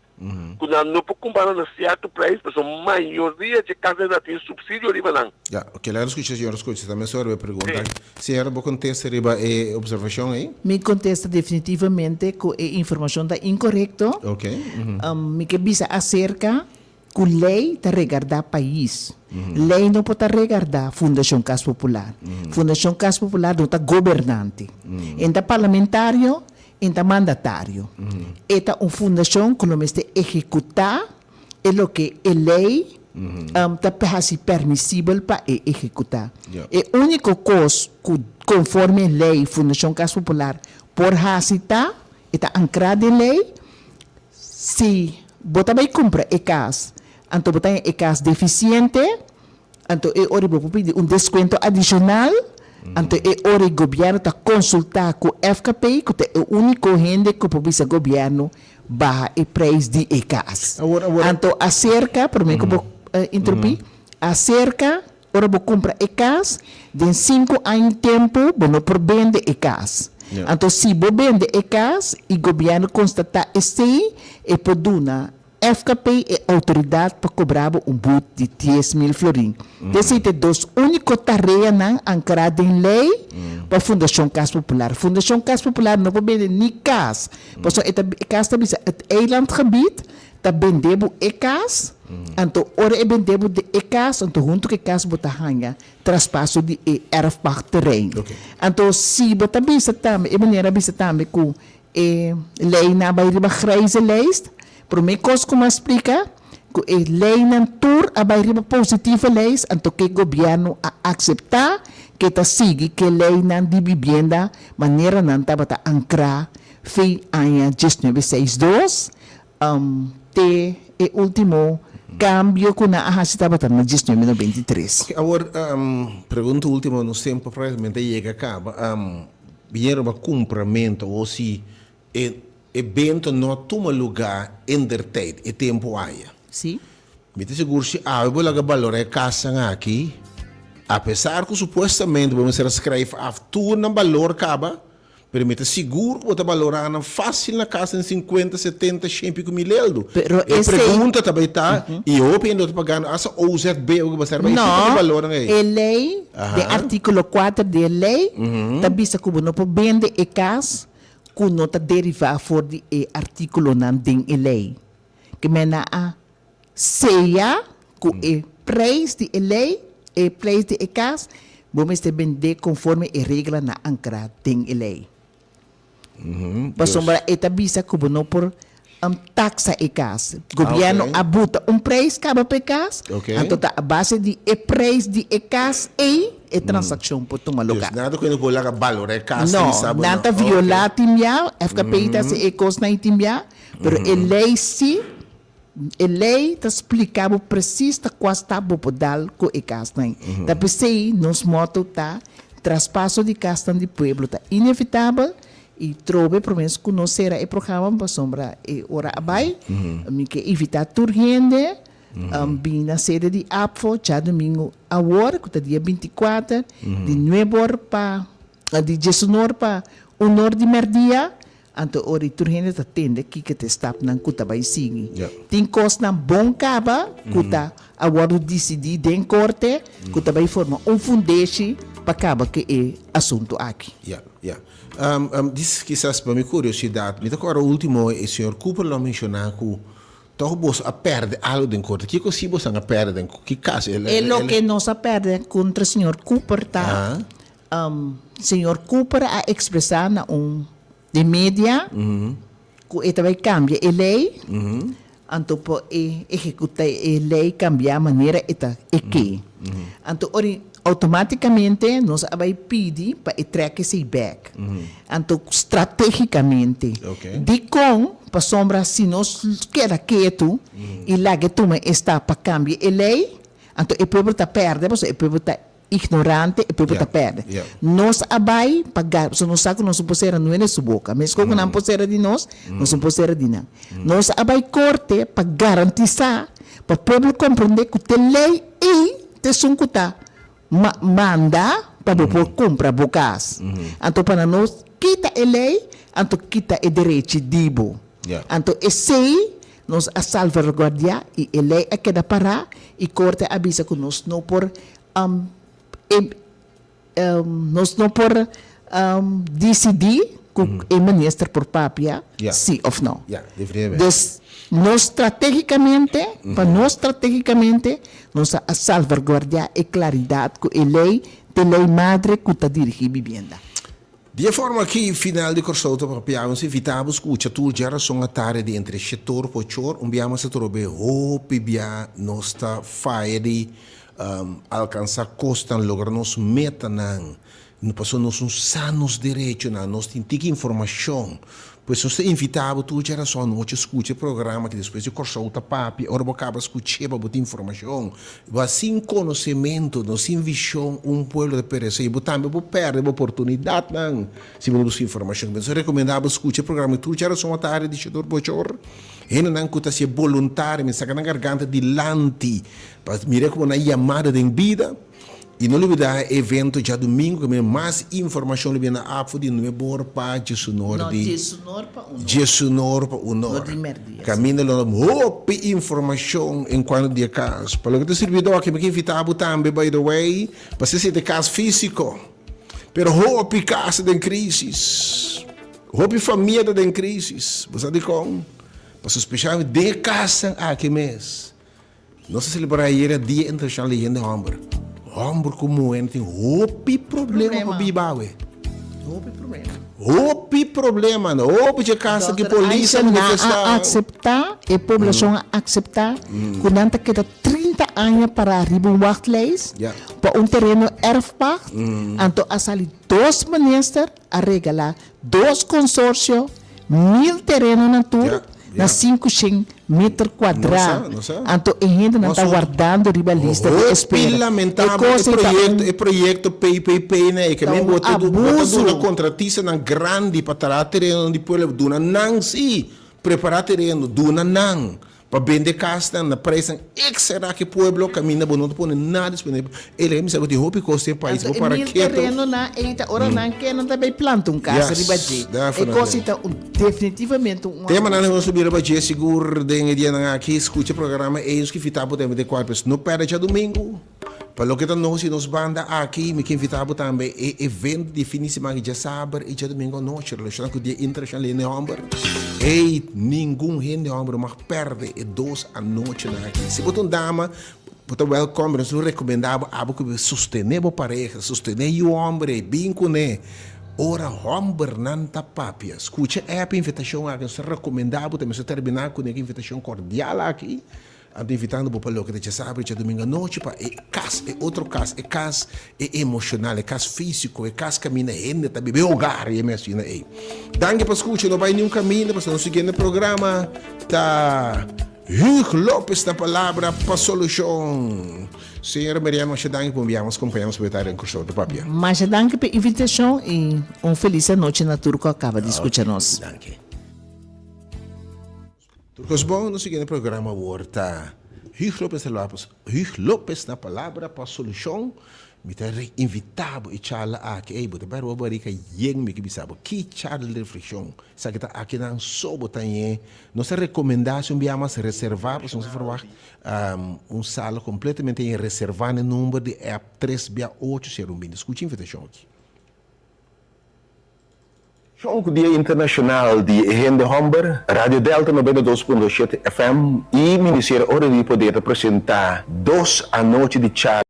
ku nan no por kumpra nan na sierto prijs, pasobra mayoria dje kasnan ta tin supsidio riba nan. Ya, oke, laga nos skucha señora Skucha tambe sobre e pregunta. Señora, bo kontesta riba e observashon ei? Mi kontesta definitivamente ku e informashon ta inkorekto. Oke. Mi ke bisa aserka Ku lei ta regardá pais. Lei no por ta regardá Fundashon Kas Popular. Fundashon Kas Popular no ta gobernante. E ta parlamentario, e ta mandatario. E ta un fundashon ku lo mester ehekutá. e loke e lei ta hasi permisibel pa e ehekutá. E úniko kos ku konforme lei Fundashon Kas Popular por hasi ta, e ta ankrá den lei, si bo ta bai kumpra e kas, anto bo ta haña e kas defisiente, Anto e ora bo por pidi un deskuento adishonal, anto e ora e gobièrnu ta konsultá ku FKP, ku ta e úniko hende ku por bisa gobièrnu baha e preis di e kas. Anto aserka, promé ku bo interupí, aserka ora bo kumpra e kas, den sinku aña tempu bo no por bende e kas. Anto si bo bende e kas i gobièrnu konstatá esei, e por duna FKP e outoridat pa kobra bo un but di 10,000 florin. Esei ta e dos úniko tareanan ankrá den lei pa Fundashon Kas Popular. Fundashon Kas Popular no por bende ni kas, pasobra e ta e kas ta bisa het eilandgebied ta bende bo e kas, anto ora e bende bo e kas, anto huntu ku e kas bo ta haña traspaso di e erfpachtterrein. Anto si bo ta bisa tambe, e manera a bisa tambe ku E leinan a bai riba grijze lijst. Prome kos ku mi a splika, ku e leinan tur a bai riba positieve lijst, anto ke gobièrnu a akseptá ke ta sigui ke leinan di bibienda manera nan tabata ankrá fin aña diesnuebe seis dos, te e último kambio ku nan a hasi tabata na diesnuebe nobenta i tres. Oke, awor pregunta último, nos tempu práktikamente a yega kaba. Biñero pa kumpramentu o si e ebento no a tuma lugá indertijd, e tempu aya. Sí. Mi ta sigur si awe bo laga balorá e kasnan aki, apesar ku supuestamente bo mester a skrijf af tur nan balor kaba, pero mi ta sigur ku bo ta balorá nan fásil na kas den sinkuenta, setenta, shen piku mil eldo. Pero E esei. pregunta ta bai ta, i hopi hende lo ta pagando asta OZB o ke basera bai No, tipo di balornan ei. e lei, den artíkulo kuater di e lei, ta bisa ku bo no por bende e kas ku no ta derivá for di e artíkulonan den e lei. Ke mena a seya ku e preis di e lei, e preis di e kas, bo mester bend'é konforme e reglanan ankrá den e lei. Pasobra e ta bisa ku bo no por taksa e kas. Gobièrnu a buta un preis kaba pa e kas, anto ta a base di e preis di e kas ei e transakshon por tuma lugá. No, nan ta violá tin bia, FKP ta hasi e kosnan ei tin bia, pero e lei sí. E lei ta splika bo presis ta kua stap bo por dal ku e kasnan. Ta p'esei nos mòto ta, Traspaso di kasnan di pueblo ta inevitabel i trobe promés ku nos sera e programa pasobra e ora a bai. Mi ke invitá tur hende bini na sede di APFO djadumingu awor ku ta dia binti kuater di nuebe or pa di diesunor pa un or di mèrdia. Anto ora i tur hende ta tende kiko ta e stapnan ku ta bai sigui. Tin kosnan bon kaba ku ta a wòrdu disidí den korte ku ta bai forma un fundeshi pa kaba ku e asuntu aki. Ya, ya. Dis kisas pa mi kuriosidat, mi ta kòrda último e señor Cooper lo a menshoná ku tòg boso a pèrdè algu den korte. Kiko si boso a pèrdè den ki kaso? E loke nos a pèrdè kontra señor Cooper ta Señor Cooper a expresa na un den media cu e ta bay cambia e ley, anto por e ehecuta e ley cambia manera e ta e ke. Anto ora automaticamente nos a bay pidi pa e trek esey bek. Anto strategicamente. Dicon? Pasobra si nos keda ketu y laga e tuma e stap pa cambia e ley, anto e pueblo ta perde pasobra e pueblo ta Ignorante e pueblo ta perde. Nos a bai pa gar, pasobra nos sa ku nos no por sera nuene su boka. Meskos ku nan por sera di nos, nos no por sera di nan. Nos a bai korte pa garantisá pa pueblo komprendé ku te lei ei ta esun ku ta manda pa bo por kumpra bo kas. Anto pa nan no kita e lei, anto kita e derechi di bo. Anto esei nos a salvaguardiá i e lei a keda pará i korte a bisa ku nos no por nos no por disidí ku e minister por papia sí òf no. Dus nos stratégikamente, pa nos stratégikamente, nos a salvaguardiá e klaridat ku e lei ta e lei madre ku ta dirigí bibienda. Di e forma aki, final di Kòrsou ta papia. Nos invitá bo skucha tur djarason atardi di entre shetor pa ochor. Un bia mas atrobe hopi bia nos ta faya di alkansá kosnan, logra nos metanan, pasobra nos no sa nos derechonan, nos tin tiki informashon. Pues nos ta invitá bo tur djarason anochi skucha e programa aki despues di Kòrsou ta papia. Ora bo kaba skuch'é pa bo tin informashon. Bo sin konosementu, no sin vishon un pueblo ta peresé i bo tambe bo pèrdè bo oportunidatnan si bo no buska informashon. Nos ta rekomendá bo skucha e programa tur djarason atardi di shete or pa ocho or. Hendenan ku ta hasié boluntario mi saka nan garganta dilanti pa mira komo nan yamada den bida. I no lubidá e evento djadumingu ku mi mas informashon lo bini na afo di nuebor pa djesunor No, di djesunor pa unor. djesunor pa unor. No di mèrdia, sí. Kaminda lo na hopi informashon en kuanto di e kas. Pa loke ta sirbidó aki mi ke invitá bo tambe by the way pa si esei ta e kas físiko. Pero hopi kas ta den krísis. Hopi famia ta den krísis. Bo sa dikon? Pasobra spesialmente den e kasnan aki mes. Nos a selebrá ayera Dia Internashonal di Hende Hòmber. Hòmber ku muhé tin hopi problema pa biba awe. Hopi problema. Hopi problema. Hopi dje kasa ku Dòkter polis a Aisha, nan a manifestá. akseptá, e poblashon a akseptá ku nan ta keda 30 aña pará riba un wachtlijst Ja. pa un tereno erfpacht. Anto a sali dos minister a regalá dos konsorsio mil tereno nan tur. Ja. Na 500 meter kuadrá. Anto e hendenan ta wardando riba lista di espera. Hopi lamentabel e proyekto, e proyekto PPP na e kaminda bo ta duna kontratistanan grandi pa traha terenonan di pueblo, duna nan si, prepara tereno, duna nan pa bende kasnan na preisnan ekserá ku e pueblo kaminda bo no ta pone nada disponibel. E lei mi sa ku tin hopi kos den e pais, bo para keto. Anto e mil terenonan ei ta ora nan ke nan ta bay planta un kas riba dje. E kos ei ta un definitivamente un abuso. Temanan nos lo bira riba dje sigur den e dianan aki. Skucha e programa ei nos ke invitá bo tambe den kual pues no pèrdè djadumingu. Pa loke ta nos i nos banda aki mi ke invitá bo tambe e evento di fin di siman aki djasaber i djadumingu anochi relashoná ku Dia Internashonal di Hende Hòmber. Ei ningun hende hòmber no mag pèrdè e dos anochinan aki. Si bo ta un dama Bo ta welkom, pero nos lo recomenda bo abo cu sostene bo pareha, sostene yu homber ey, bin cune. Ora hombernan ta papia, scucha ep invitacion aki, nos ta recomenda bo tambe, nos ta termina cune e invitacion cordial aki, anto invitando bo pa loke ta djasabra y djadomingo anochi pa e cas, e otro cas, e cas e emocional, e cas fisico, e cas caminda hende ta biba, e hogar, y e mes asina ey. Danki pa scucha, no bay niun caminda pasobra nos siguiente programa ta. Huug Lopez na palabra pa solushon. Señora Merian masha danki pa un bia mas kompaña nos pa e den Kòrsou ta papia. Masha danki pa e invitashon i un felis anochi na tur ku a kaba di skucha nos. Danki. Tur kos bon, nos siguiente programa awor ta Huug Lopez na Huug Lopez na palabra pa solushon. Mi ta invitá bo e charla aki. Ey, bo ta bai roba barika yen mi ke bisa bo. Ki charla di reflekshon? Esaki ta akinan so bo ta ñe. Nos ta rekomendá si un bia mas reservá, pasobra nos ta ferwagt un sala kompletamente yen reservá na e number di app tres bia ocho sero un binti. Skucha invitashon aki. Shon ku Dia Internashonal di e Hende Hòmber, Radio Delta 92.7 FM i Ministerio Ora di Poder ta presentá dos anochi di charla.